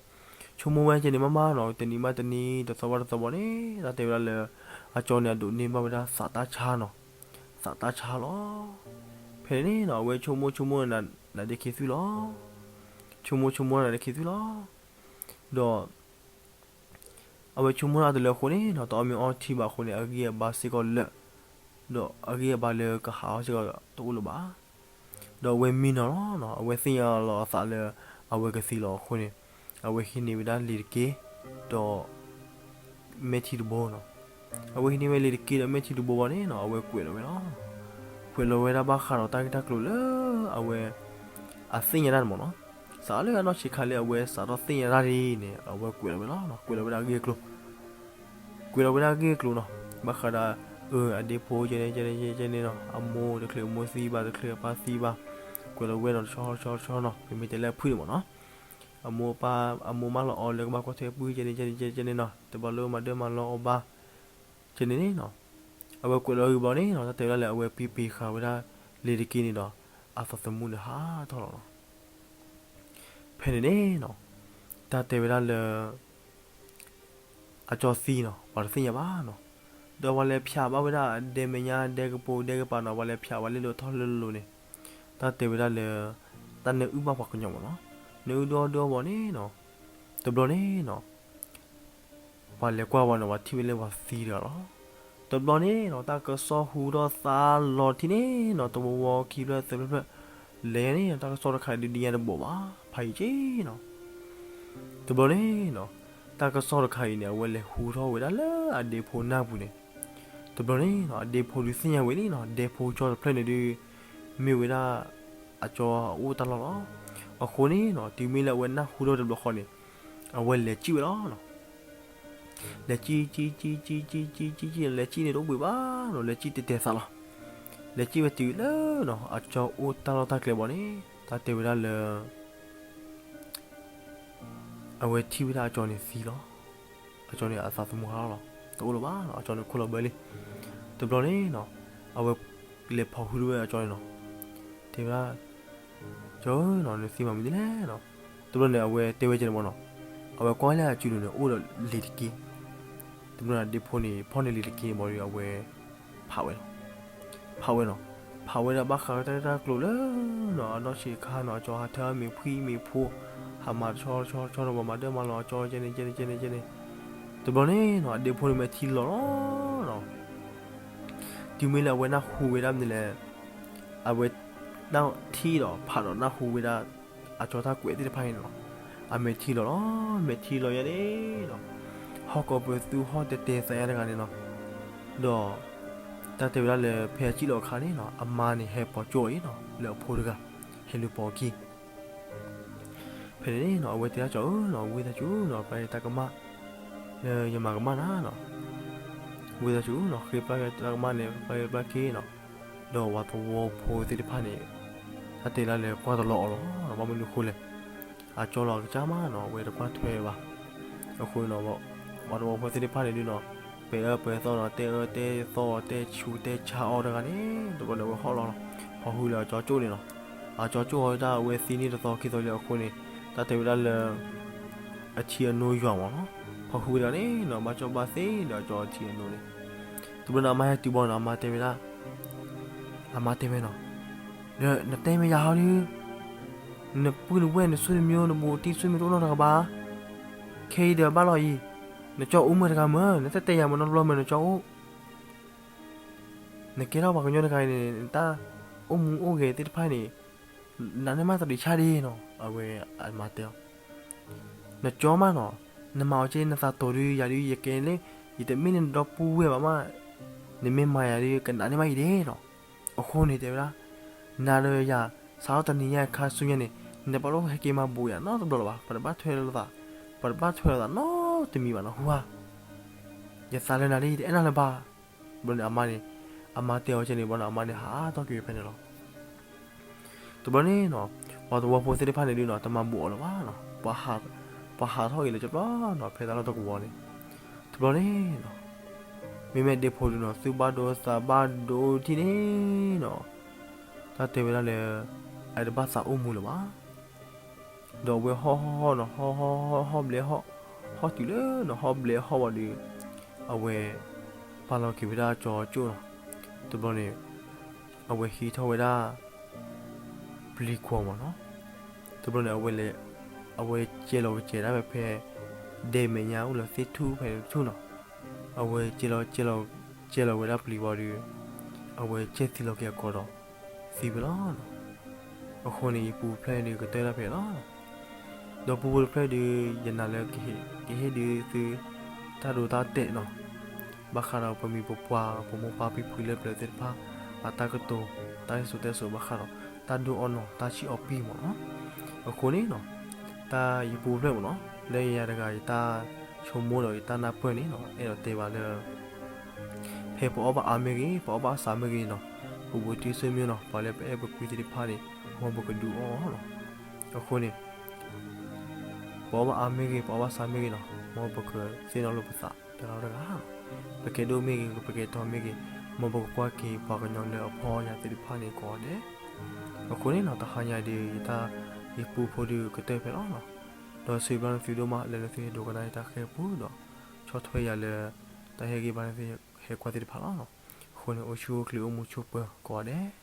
ဆိကမိၣ်ဝဲကဲန့ၣ်မးမးနီၤ, တနံၤဘၣ်တနံၤ တသီဘၣ်တသီဘၣ်န့ၣ် တၢ်တဲဝဲဒၣ်လၢ အကၠီန့ၣ်အဒိးန့ၢ်ဘၣ်ဝဲဒၣ်သးတၢ်ဆါနီၤ, သးတၢ်ဆါလီၤ. ဖဲန့ၣ်နီၤ အဝဲဆိကမိၣ်ဆိကမိၣ်နၤဒ့ခံသွံၣ်လီၤ. ဆိကမိၣ်ဆိကမိၣ်နၤဒ့ခံသွံၣ်လီၤ. ဒီး အဝဲဆိကမိၣ်တၢ်တလၢအဃိန့ၣ်နီၤ, တအီၣ်မ့ၤအီထံဘၣ်အဃိန့ၣ် အဂံၢ်အဘါစ့ၢ်ကီးလၢာ်, ဒီးအဂံၢ်အဘါလၢကဟးအီၣ်စ့ၢ်ကီးတအိၣ်လၢၤဘၣ်. ဒီးအဝဲမံနီၤလီၤနီၤ, အဝဲသ့ၣ်ညါလီၤအသးလၢ အဝဲကသံလီၤအဃိန့ၣ်, အဝဲဟံးန့ၢ်ဝဲဒၣ်လံာ်တက့ၢ် ဒီး မဲာ်ထံတဘိနီၤ. အဝဲဟံးန့ၢ်ဝဲလံာ်တက့ၢ်ဒီးမဲာ်ထံတဘိဘၣ်န့ၣ်နီၤ, အဝဲကွဲးလီၤဝဲလီၤ. ကွဲးလီၤဝဲဒၣ်ဘၣ်ဃးဒီးတၢ်ဂ့ၢ်တၢ်ကျိၤလၢအဝဲ အသ့ၣ်ညါတၢ်န့ၣ်မ့ၢ်နီၤ. စးလၢအနီၢ်ဆံးခါလၢအဝဲစးထီၣ်သ့ၣ်ညါတၢ်ဒ်အံၤန့ၣ် အဝဲကွဲးလီၤဝဲလီၤ. ကွဲးလီၤဝဲဒၣ်အဂ့ၢ်အကျိၤ ကွဲးလီၤဝဲဒၣ်အဂ့ၢ်အကျိၤနီၤ, ဘၣ်ဃးဒီး အဒ့ဖိကဲန့ၣ်ကဲန့ၣ်ကဲန့ၣ်နီၤ, အမိၢ်တချုးအမိၢ်သံဘၣ် တချုးအပၢ်သံဘၣ်, ကွဲးလီၤဝဲနီၤ တဆီဆီဆီနီၤ, ပမ့ၢ်တဲလၢအဖုၣ်န့ၣ်မ့ၢ်နီၤ. အမိၢ်ပၢ် အမိၢ်မၢလီၤအီၤလၢကဘၣ်ကွၢ်ထွဲပုၢ်ကဲန့ၣ်ကဲန့ၣ်ကဲန့ၣ်နီၤ, တဘျီလၢမၤဒၢမၤလီအီၤဘၣ် ကဲန့ၣ်န့ၣ်နီၤ, အဝဲကွဲးလီၤဂ့ၤဘျီန့ၣ်နီၤ, တၢ်တဲဝဲဒၣ်လၢအဝဲပံပံၤဃာ်ဝဲဒၣ်လံာ်တက့ၢ်န့ၣ်ဒီး အသးသမူန့ၣ်ဟးထီၣ်လီၤနီၤ. ဖဲန့ၣ်န့ၣ်နီၤ, တၢ်တဲဝဲဒၣ်လၢ အကၠီသံနီၤ, ပှၤတသ့ၣ်ညါဘၣ်နီၤ. ဒီးပှၤလဲၤဖျးဘၣ်ဝဲဒၣ်အဒဲမဲာ်ညါ ဒဲကပိာ်ဒဲကပၤနီၤ, ပှၤလဲၤဖျးဝဲလၢလီၤထီၣ်လၢလီၤန့ၣ်, တၢ်တဲဝဲဒၣ်လၢ တၢ်နၢအုၣ်ဘၣ်ပှၤကညီမ့ၢ်နီၤ, နၢအုၣ်ဒီဒီဘၣ်န့ၣ်နီၤ, တဘျီန့ၣ်နီၤ ပှၤလဲၤကွၢ်ဝဲနီၤ, ပှၤထံၣ်ဝဲလၢပှၤသံတဂၤလီၤ. တဘျီန့ၣ်နီၤ, တၢ်ကစီၣ်ဟူထီၣ်သါလီၤထံၣ်န့ၣ်နီၤ, တဝီဝီခံဖျၢၣ်သၢဖျၢၣ်ဖျၢၣ်, လဲၤန့ၣ် တၢ်ကစီၣ်တခါအံၤဒုးဒံညါတဘိးဘၣ်, ဖးယံၤက့နီၤ. တဘျီန့ၣ်နီၤ, တၢ်ကစီၣ်တခါအံၤန့ၣ် အဝဲလဲၤဟူထီၣ်ဝဲဒၣ်လၢအဒ့ဖိနၢ်ပူၤန့ၣ်, တဘျီန့ၣ်နီၤ, အဒ့ဖိဒုးသ့ၣ်ညါဝဲလံနီၤ, ဒဲဖိကၠီတဖျၢၣ်န့ၣ်ဒုး မ့ၢ်ဝဲဒၣ် အကၠီအအိၣ်တၢ်လီၢ်လီၤ. အဃိန့ၣ်နီၤ, တုၤမ့ၢ်လၢအဝဲနၢ်ဟူထီၣ်တဘျီဃီန့ၣ်, အဝဲလဲၤစံၣ်ဝဲလီၤနီၤ. လဲၤစံၣ် စံၣ် စံၣ် စံၣ် စံၣ် စံၣ် စံၣ် လဲၤစံၣ်န့ၣ်တအိၣ်ဘှံးဘၣ်နီၤ, လဲၤစံၣ်တဲာ်တဲာ်သးလီၤ. လဲၤစံၣ်ဝဲတုၤလၢနီၤ, အကၠီအိၣ်တၢ်လီၢ်တၢ်ကျဲဘၣ်န့ၣ်, တၢ်တဲဝဲဒၣ်လၢ အဝဲထံၣ်ဝဲဒၣ်အကၠီန့ၣ်သံလီၤ. အကၠီန့ၣ်အသးသမူဟးထီၣ်လီၤ, တအိၣ်လၢၤဘၣ်နီၤ, အကၠီန့ၣ်ခိၣ်လီၤဘၢလံ. တဘျီန့ၣ်နီၤ, အဝဲလဲၤဖီၣ်ဟုထီၣ်ဝဲအကၠီန့ၣ်နီၤ, တဲဝဲဒၣ် ကၠီဧၢနီၤ, နသံမၤမနုၤလဲၣ်နီၤ. တဘျီန့ၣ် အဝဲတဲဝဲကဲန့ၣ်မ့ၢ်နီၤ, အဝဲကွၢ်လၢအစုဒိၣ်န့ၣ် အိၣ်ဒီးလံာ်တက့ၢ်. တဘျီန့ၣ် ဒ့ဖိန့ၣ် ဖီၣ်န့ၢ်လံာ်တက့ၢ်န့ၣ်ဘၣ်ဒီး အဝဲ ဖးဝဲလီၤ. ဖးဝဲနီၤ, ဖးဝဲဒၣ်ဘၣ်ဃးဝဲတၢ်ဂ့ၢ်တၢ်ကျိၤလၢနီၤ, အနီၢ်ဆံးခါနီၤ, အကၠီဟးထၢမ့ၤဖှံမ့ၤဖိ, ဟးမၤတဆီတဆီတဆီနီၤ, ပှၤမၤဒၢမၤလီၤအကၠီ ကဲန့ၣ် ကဲန့ၣ် ကဲန့ၣ် ကဲန့ၣ်. တဘျီန့ၣ်နီၤ, အဒ့ဖိန့ၣ်မဲာ်ထံလီၤလီၤနီၤ. တုၤမ့ၢ်လၢအဝဲနၢ်ဟူဝဲဒၣ်မနုၤလဲၣ်, အဝဲ နၢ်ထံၣ်ဒီးဖးဒီးနၢ်ဟူဝဲဒၣ် အကၠီတၢ်ကွဲးသ့ၣ်တဖၣ်န့ၣ်နီၤ, အမဲာ်ထံလီၤလီၤ, မဲာ်ထံလီၤယဲန့ၣ်နီၤ, ဟီၣ်ကိးပသူဟီၣ်တဲာ်တဲာ်သးယါတဂၤန့ၣ်နီၤ, ဒီး တၢ်တဲဝဲဒၣ်လၢဖဲအစံၣ်လီၤအခါန့ၣ်နီၤ, အမါန့ၣ်ဟဲပိာ်ကၠိအီၤအံၤနီၤ, လၢအဖိတဂၤ ဟဲလူၤပိာ်အခံ ဖဲန့ၣ်နီၤ, အဝဲတဲဒၣ်ကၠီဧၢနီၤ, ဝံသးစူၤနီၤ, ပျၢ်ယတၢ်ကမၣ် လၢယမၤကမၣ်နၤနီၤ, ဝံသးစူၤနီၤ, ဃ့ပျၢ်ယတၢ်ကမၣ်န့ၣ် ပျၢ်ယတၢ်ကမၣ်နီၤ. ဒီးပှၤသဝီဖိသ့ၣ်တဖၣ်န့ၣ် တၢ်တဲဒၣ်လၢကွၢ်တလီၤအီၤလီၤ, ဘၣ်မနုၤအဃိလဲၣ်, အကၠီလီၤအကစၢ်မးနီၤ, အဝဲတကွၢ်ထွဲဘၣ်. အဃိနီၤ, ပှၤသဝီဖိသ့ၣ်တဖၣ်န့ၣ်ဒုးနီၤ, ပဲာ်အၢပဲာ်သီနီၤ, တဲအၢတဲသီ, တဲဆူးတဲဆါအီၤတဂၤန့ၣ်, တဘျီန့ၣ် အဝဲဟီၣ်လီၤနီၤ, ဖီၣ်ဟုလၢအကၠီကၠိန့ၣ်နီၤ. အကၠီကၠိအီၤတၢ် အဝဲသံန့ၢ်တသီခံသီလံအဃိန့ၣ်, တၢ်တဲဝဲဒၣ်လၢ အထံအနိယွၤမ့ၢ်နီၤ, ဖီၣ်ဟုဝဲတဂၤန့ၣ်နီၤ, ဘၣ်ကၠီဘၣ်သ့ဒီးအကၠီအထံအနိန့ၣ်. တဘျီန့ၣ် အမါဟဲတုၤဘၣ်နီၤ, အမါတဲဝဲဒၣ်, အမါတဲဝဲနီၤ, နတဲမ့ၢ်ယၤဟီဒီး နပုၢ်နဝဲၢ် နဆိနမိၢ် နဘူးတံၢ်ဆိမိၢ် တအိၣ်နီတဂၤဘၣ်. ခဲအံၤဒီးဘၣ်လီၤအံၤ, နကၠီအိၣ်မ့ၢ်တဂၤမ့ၢ်, နတတဲယၤမ့ၢ်နီတဘျီမ့ၢ် နကၠီအိၣ်, နကဲထီၣ်ပှၤကညီတဂၤအံၤန့ၣ် နတၢ်အိၣ်မူအိၣ်ဂဲၤသ့ၣ်တဖၣ်န့ၣ် နးန့ၢ်မးတရံးဆၣ်ဒ့နီၤ. အဝဲအမါတဲအီၤ, နကၠီမးနီၤ, နမၤအီၤက့ နသးတိၤဒုး ယၤဒုး ယကဲလၢ ယတမ့ၢ်လၢနဒီပုၢ်ဝဲၢ်ဘၣ်မး, နမ့ၢ်မၤယၤဒုး ကနးန့ၢ်မးအံၤဒ့နီၤ. အဃိန့ၣ်တဲဝဲဒၣ်, နၤဒီးယၤ စးထီၣ်တနံၤညါအခါဆူညါန့ၣ်, နတဘၣ်လိၣ်ဟဲက့ၤမၤဘူးယၤနီတဘျီလၢၤဘၣ်, ပတဘၣ်ထွဲလိာ်သး, ပတဘၣ်ထွဲလိာ်သးနီတမံၤဘၣ်နီၤ ဟူဧါ. ယသးလၢနၤလံ ယတအဲၣ်နၤလၢၤဘၣ်. ဘျီန့ၣ်အမါန့ၣ်, အမါတဲအီၤကဲန့ၣ် ဘျီန့ၣ် အမါန့ၣ်ဟးထီၣ်က့ၤဝဲဖဲန့ၣ်လီၤ. တဘျီန့ၣ်နီၤ, ပှၤသဝီဖိသ့ၣ်တဖၣ်န့ၣ်ဒုးနီၤ တမၤဘူးအီၤလၢၤဘၣ်နီၤ, ပှၤဟး, ပှၤဟးထီၣ်က့ၤလၢကၠီပျီနီၤ ဖဲတၢ်လီၢ်တကဝီၤန့ၣ်, တဘျီန့ၣ်နီၤ, မ့မ့ၢ်ဒ့ဖိဒုနီၤ သူၣ်ဘၣ်ဒိသးဘၣ်ဒိထံၣ်န့ၣ်နီၤ, တၢ်တဲဝဲဒၣ်လၢ အတဘၣ်သးအိၣ်မူလၢၤဘၣ်. ဒီးအဝဲဟီၣ်ဟီၣ်ဟီၣ်နီၤ ဟီၣ်ဟီၣ်ဟီၣ်ဟီၣ်ဘျဲးဟီၣ်, ဟီၣ်တုၤလၢနီၤ ဟီၣ်ဘျဲးဟီၣ်ဝံၤဒီး အဝဲ ပာ်လီၤက့ၤဝဲဒၣ်ကၠီကၠိၣ်နီၤ, တဘျီန့ၣ် အဝဲဟံးထီၣ်ဝဲဒၣ် ပျံၤကွီၤမးနီၤ, တဘျီန့ၣ် အဝဲလဲၤ အဝဲကဲလီၤကဲဒၣ်ဖဲ ဒဲမဲာ်ညါအိၣ်လၢသ့ၣ်ထူၣ်ဖဲန့ၣ်တထူၣ်နီၤ, အဝဲကဲလီၤကဲလီၤ ကဲလီၤဝဲဒၣ်ပျံၤဝံၤဒီး အဝဲကဲသံလီၤက့ၤအကီဒီး သံဝဲလီၤနီၤ. အဃိန့ၣ် ယပူဖိတဖျၢၣ်ဒုးကတၢၢ်ဒၣ်ဖဲလီၤ. ဒီးပူဖိတဖျၢၣ်ဒုး ယနာ်လၢ ကဟ့ၣ်ဒုးသု တၢ်ဒိတၢ်တဲာ်နီၤ, ဘၣ်ဃးဒီးပမိၢ်ပပှၢ် ပမိၢ်ပၢ်ဖံဖုလၢပျၢၤသ့ၣ်တဖၣ် အတၢ်ကတိၤ တၢ်စံၣ်စိၤတဲစိၤ ဘၣ်ဃးဒီး တၢ်ဒိၣ်အီၣ်နီၤ တၢ်ဆံးအီၣ်ပံၢ်မးနီၤ. အဃိန့ၣ်နီၤ တၢ်ယပူဖိတဖျၢၣ်မးနီၤ လၢယၤတဂၤယတၢ်ဆိကမိၣ်ဒီးယတၢ်နၢ်ပၢၢ်န့ၣ်နီၤ အဲၣ်ဒိးတဲဘၣ်လၢ ဖဲပအီၣ်ဘၣ်အါမ့ၢ်ဂ့ၤ ပအီၣ်ဘၣ်အါမ့ၢ်ဂ့ၤနီၤ, ပူဖိတံၢ်စ့ၢ်မ့ၢ်နီၤ ပှၤလၢပအဲၣ်ပကွံသ့ၣ်တဖၣ်န့ၣ် မ်ပကဒုးအီၣ်အီၤနီၤ. အဃိန့ၣ် ပအီၣ်ဘၣ်အါမ့ၢ်ဂ့ၤ ပအီၣ်ဘၣ်စှၤမ့ၢ်ဂ့ၤနီၤ မ်ပကသ့ၣ်နီၣ်လိာ်ပသးတဂၤဒီးတဂၤနီၤ. ပကဲဒိၣ်မ့ၢ်ဂ့ၤ ပကဲထီမ့ၢ်ဂ့ၤ မ်ပကကွၢ်က့ၤပှၤကညီလၢအဖီၣ်ညါသ့ၣ်တဖၣ်န့ၣ်ကိးဂၤဒဲး. အဃိန့ၣ်နီၤ တဟါညါဒုး ယတၢ် ယပူဖိဒုးကတၢၢ်ဖဲလီၤနီၤ. ဒီးစံးဘျုးနသုဒိၣ်မးလၢနသုဟဲဒိကနၣ်ယတၢ်ဃဲၤပူဒီး ဆီၣ်ထွဲယၤလၢ တၢ်ဟ့ၣ်ဂံၢ်ဘါနသုဟဲကွၢ်သ့ၣ်တဖၣ်လီၤနီၤ. အဃိန့ၣ် အိၣ်ဆူၣ်အိၣ်ချ့အိၣ်မူဆိးပၢၤကိးဂၤဒဲး.